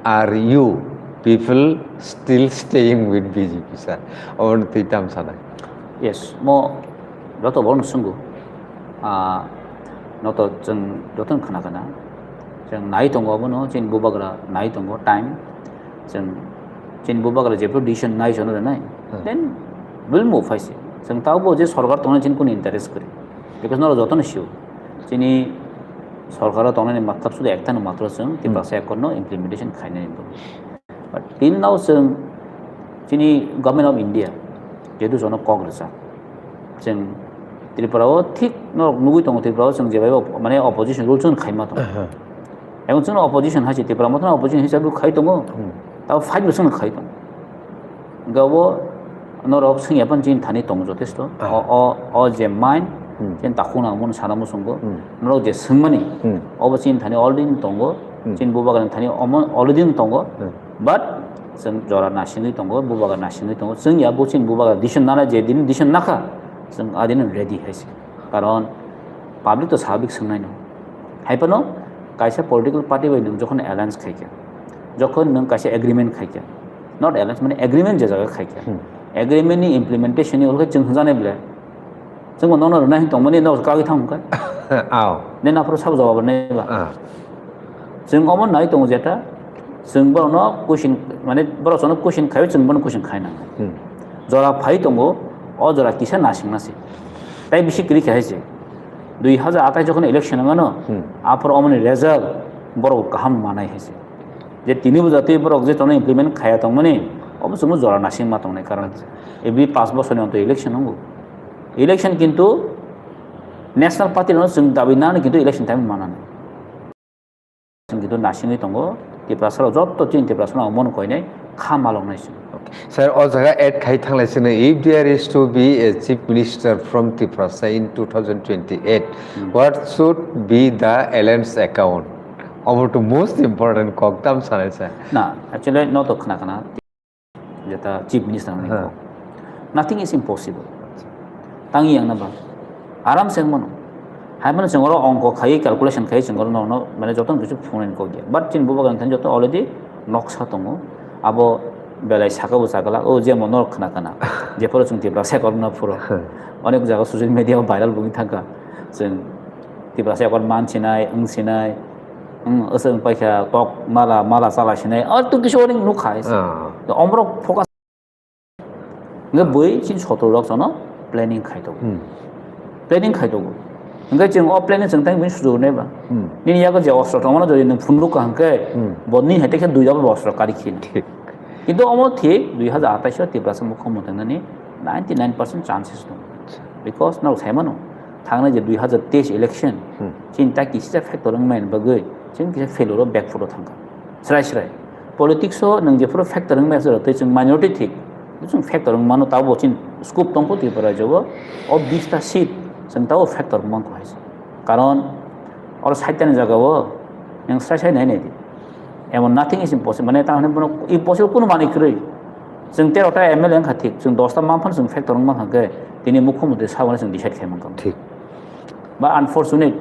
are you people still staying with B J P, sir? Obono twi tam sanai. Yes, mo joto borokno swngo. Ah, noto chwng jotono khna khna. Chwng nai tongo abono, chini bubagra nai tongo, time. Chwng chini bubagra jephru decision nai jono rwnai, Hmm. then we'll move hai se. Chwng taubo je sorkar tongnai chini kunu interest kwrwi. Because norok jotono sio. Chini sorkaro tongnani matlab sudu ektano matro chwng, Hmm. Tiprasa Accord no implementation khainani. But till now chwng chini Government of India jehetu jono kok rwjak, chwng Tripura o thik norok nugwi tongo, Tripura o chwng jebai bo mane opposition rule chwng khaima tongo. Aha. Ebong chwngno opposition hai se, Tripura Motha no opposition hisabe khai tongo, Hmm. tabo fight bo chwngno khai tongo. Hwnkhe obo norok swngya phano chini thani tongo jotesto. Aha. O, o, o je mind, Hmm. chini takhuk nang mano sana muchungo. Hmm. Norok je swngmani, Hmm. obo chini thani already tongo, Hmm. chini bubagrani thani omo already tongo. Hmm. But chwng jora nasingwi tongo, bubagra nasingwi tongo. Chwng ya bo chini bubagra decision nana je din decision nakha, chwng adin ready hai se. Karon public to sabik swngnai no. Hai phano kaisa political party bai nwng jokhon alliance khai kha, jokhon nwng kaisa agreement khai kha, not alliance, mane agreement je jaga khai kha, Hmm. agreement ni implementation ni ulkhe chwng hwnjanai bwle, chwng bo nono rwnai hin tongmani, nok kagwi thang kha. Aw. Ne naphuru sabo jawab rwnai ba. Ah. Chwng omo nai tongo jeta, chwng borokno question, mane borok chwngno question khaio, chwng bono question khai nang. Hmm. Jora phai tongo, o jora kisa nasingma se. Tai bisi kwrwi khe hai se. Dui hazar athais jokhon election wngmano, Hmm. aphuru omoni result borok kaham manai hai se. Je tini bo jatwi borok je tono implement khaya tongmani, obo chwngno jora nasingma tongnai, karon Acha. Every paanch bosorni onto election wngo. Election kintu national party rokno chwng dabi nani kintu election time manani. Chwng kintu nasingwi tongo, Tiprasa rok jotto chini Tiprasa rok mano koinai kha maloknai se. Okay. Sir, o jaga add khai thanglai sino, if there is to be a chief minister from Tiprasa in two thousand twenty-eight, Hmm. what should be the alliance account? Obo to most important kok tam sanai sir. Na, actually, no to khna khna. Jeta chief minister ni Ha. Kok. Nothing is impossible. Tang yang na ba. Aram se mano. Hai mano chwng oro ongko khai, calculation khai chwng oro no, no, mane joto no kichu phunai kok ya. But chini bubagra thani joto already noksa tongo. Abo belai saka bo chakala, o je mo norok khna khna. Jephuru chwng Tiprasa Accord no phuro. Ha. Onek jaga social media o viral bumi thangka. Chwng Tiprasa Accord man sinai, wng sinai. Hmm, aswk wng paikha kok mala, mala chala sinai. Ar tu kisu onek nuk khai. Ah. To omrok focus. Nge bui chin sotro rok sono planning khai to. Hmm. Planning khai to. Nge chwng o planning chwng tang bin sujo ne ba. Hmm. Nini yago je ostro tongmano jodi nung phunuk ka hangke. Hmm. Bo ni hai tekhe dui daba ostro kari khin. Thik. Kintu omo thik dui hazar athais o Tiprasa mukhyamantri nani ninety nine percent chances dong. Because no sai mano. Thangnai je dui hazar teis election, Hmm. chini ta kisisa factor wngmani bagwi chwng kisa failure o back foot o thangkha. Srai srai. Politics o nwng jephuru factor wngmani aswk tei chwng minority thik, chwng factor wngmano, tabo chini scope tongkho Tripura rajyo o, o bish ta seat chwng tabo factor wngmangkho hai se. Karon oro sait ta ni jaga o nwng srai srai nai nai di. Emon nothing is impossible, mane ta hwnwi bono impossible kunu manwi kwrwi. Chwng tero ta M L A wngkha thik, chwng dos ta manphano chwng factor wngmang kha khe tini mukhyamantri saboni chwng decide khai mankha. Thik. Ba unfortunate,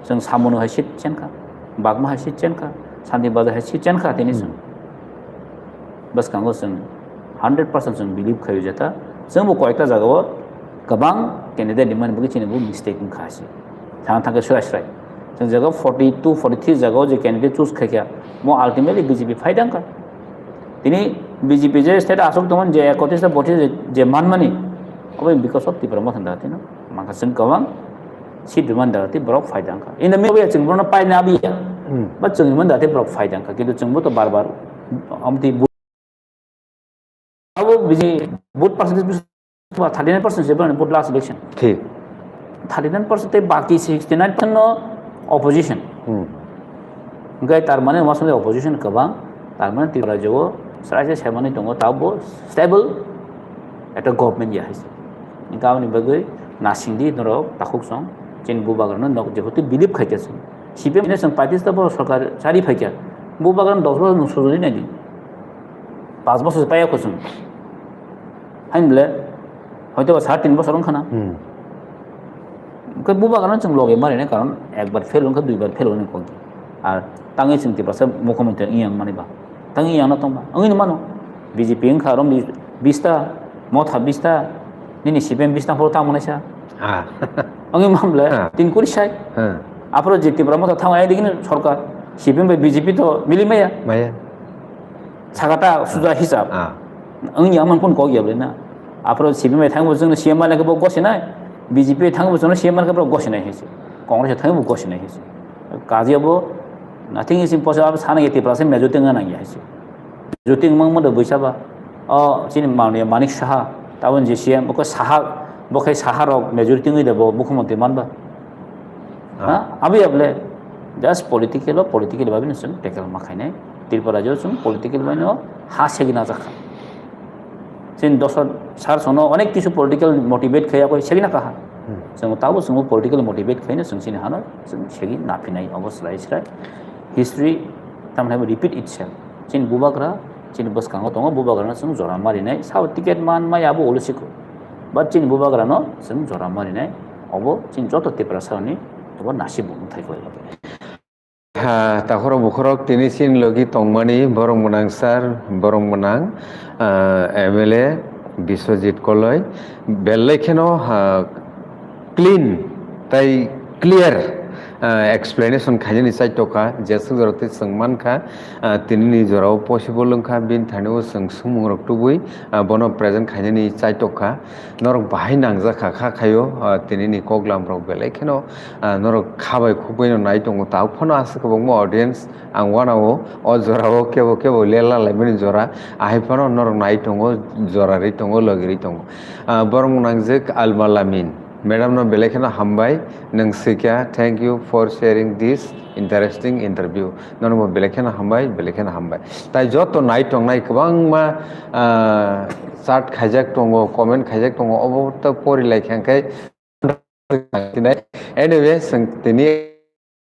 chwng Samonu hai seat chenkha, Bagma hai seat chenkha, Santi Bazar hai seat chenkha tini chwng. Hmm. Bwskango chwng hundred percent chwng believe khaio jeta, chwngbo koyekta jagao kwbang candidate rimani bagwi chini bo mistake wngkha se. Thang thang khe srai srai. Chwng jaga forty two, forty three jagao je candidate choose khaikha, mo ultimately B J P phaidangkha. Tini B J P je state aswk tongmani je ekotris ta botris je, je manmani, obo because of Tipra Motha ni dati no. Mangkha chwng kwbang seat rwmani dati borok phaidangkha. In the middle chwng borokno paina abiya. Hmm. But chwng rwmani dati borok phaidangkha. Kintu chwngbo to bar bar amtwi bu-, abo biji vote percentage Ba thirty nine percent se bani vote last election. Thik. Thirty nine percent tei baki sixty nine percent no opposition. Hmm. Hingke tar mane omo somoi opposition kwbang, tar mane Tripura rajyo o sraisa semani tongo, tabo stable ekta government ya hai se. Hingke aboni bagwi nasingdi norok takhuk song, chini bubagrano nok jehetu believe khaikha chwng. C P M ni chwng paitista bo sarkar chari phaikha. Bubagrano dos bosor nwng sujuli naidi. Pas bosor se paiya kho chwng. Hain bole, hoito ba sar tin bosor wngkha na. Hmm. Hingke bubagrano chwng loge marinai, karon ekbar fail wngkha, duibar fail wngkha kok. Ar tangwi chwng Tiprasa mukhyamantri wngya wngmani ba. Tangwi wngya wngna tongba. Wngwi no mano. B J P wngkha aro bista, Motha bista, nini C P M bista phoro tamo naisa. Ah. Wngwi mamle, Ah. tin kuri sai. Ah. Aphoro je Tipra Motha thangwi aidi kini sorkar, C P M bai B J P to mili maya. Maya. Sakata suja hisab. Ah. Wngya wngmani phone kok ya bole na. Aphoro C P M bai thangwi bo chwngno C M manai khe bo gosinai, B J P thangwi bo chwngno C M manai khe bo gosinai hinsi. Congress thangwi bo gosinai hinsi. Kaji abo nothing is impossible, abo sana ya Tipra se majority wngna nangya hinsi. Majority wngmang mo de buisaba. O chini mani Manik Saha, tabon je C M, bo khe Saha, bo khe Saha rok majority wngwi de bo mukhyamantri manba. Ah. Ha? Abi abole just political o, political babi no chwng tackle ma khainai. Tripura rajyo chwng political bai no ha segina jakha. Chini dosar sar sono onek kisu political motivate khaya koi segina kaha. Hmm. Chwng tabo chwng political motivate khaino chwng chini hano chwng segi naphinai obo slai slai. History tamni repeat itself. Chini bubagra, chini bwskango tongo, bubagrano chwng jora marinai. Sao ticket man maya abo ulo siko. But chini bubagrano chwng jora marinai. Obo chini joto Tiprasani obo nasib bo mwthai khlai lago. Ha, takhorok bukhorok tini chini logi tongmani borok mwnang sir, borok mwnang, ah, M L A Biswajit Koloi. Belai kheno, ha, clean tai clear, ah, explanation khainani chaitokha, jeswk jorao tei chwng mankha, ah, tinini jorao possible wngkha, bini thani o chwng swngmungrok tubui, ah, bono present khainani chaitokha. Norok bahai nangjakha kha khaio, ah, tinini koklamrok belai kheno, ah, norok khabai khukbaino nai tongo, tabuk phano aswk kwbangma audience ang uanao, o jorao kebo kebo lela laimani jora, ahai phano norok nai tongo, jorarwi tongo, logirwi tongo. Ah, borok nangjak Alma Lamin. Madam no belai kheno hambai, nwng swikha, thank you for sharing this interesting interview. Nono bo belai kheno hambai, belai kheno hambai. Tai joto nai tongnai kwbangma, ah, chat khaijak tongo, comment khaijak tongo, obo to pori lai kha khe. Anyway, chwng tini,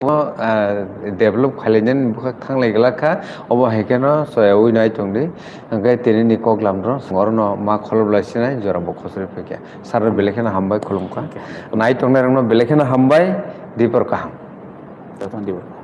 ah, develop khailaijaknani bwkhak thanglai glak kha, obo hai kheno soyaui nai tongdi. Hwnkhe tinini koklamrok chwng orono ma kholop lai sinai, jora bo khosrwi phaikha. Sir no belai kheno hambai, khulumkha. Okay. Nai tongnairokno belai kheno hambai, dipor kaham. Jotono dipor kaham.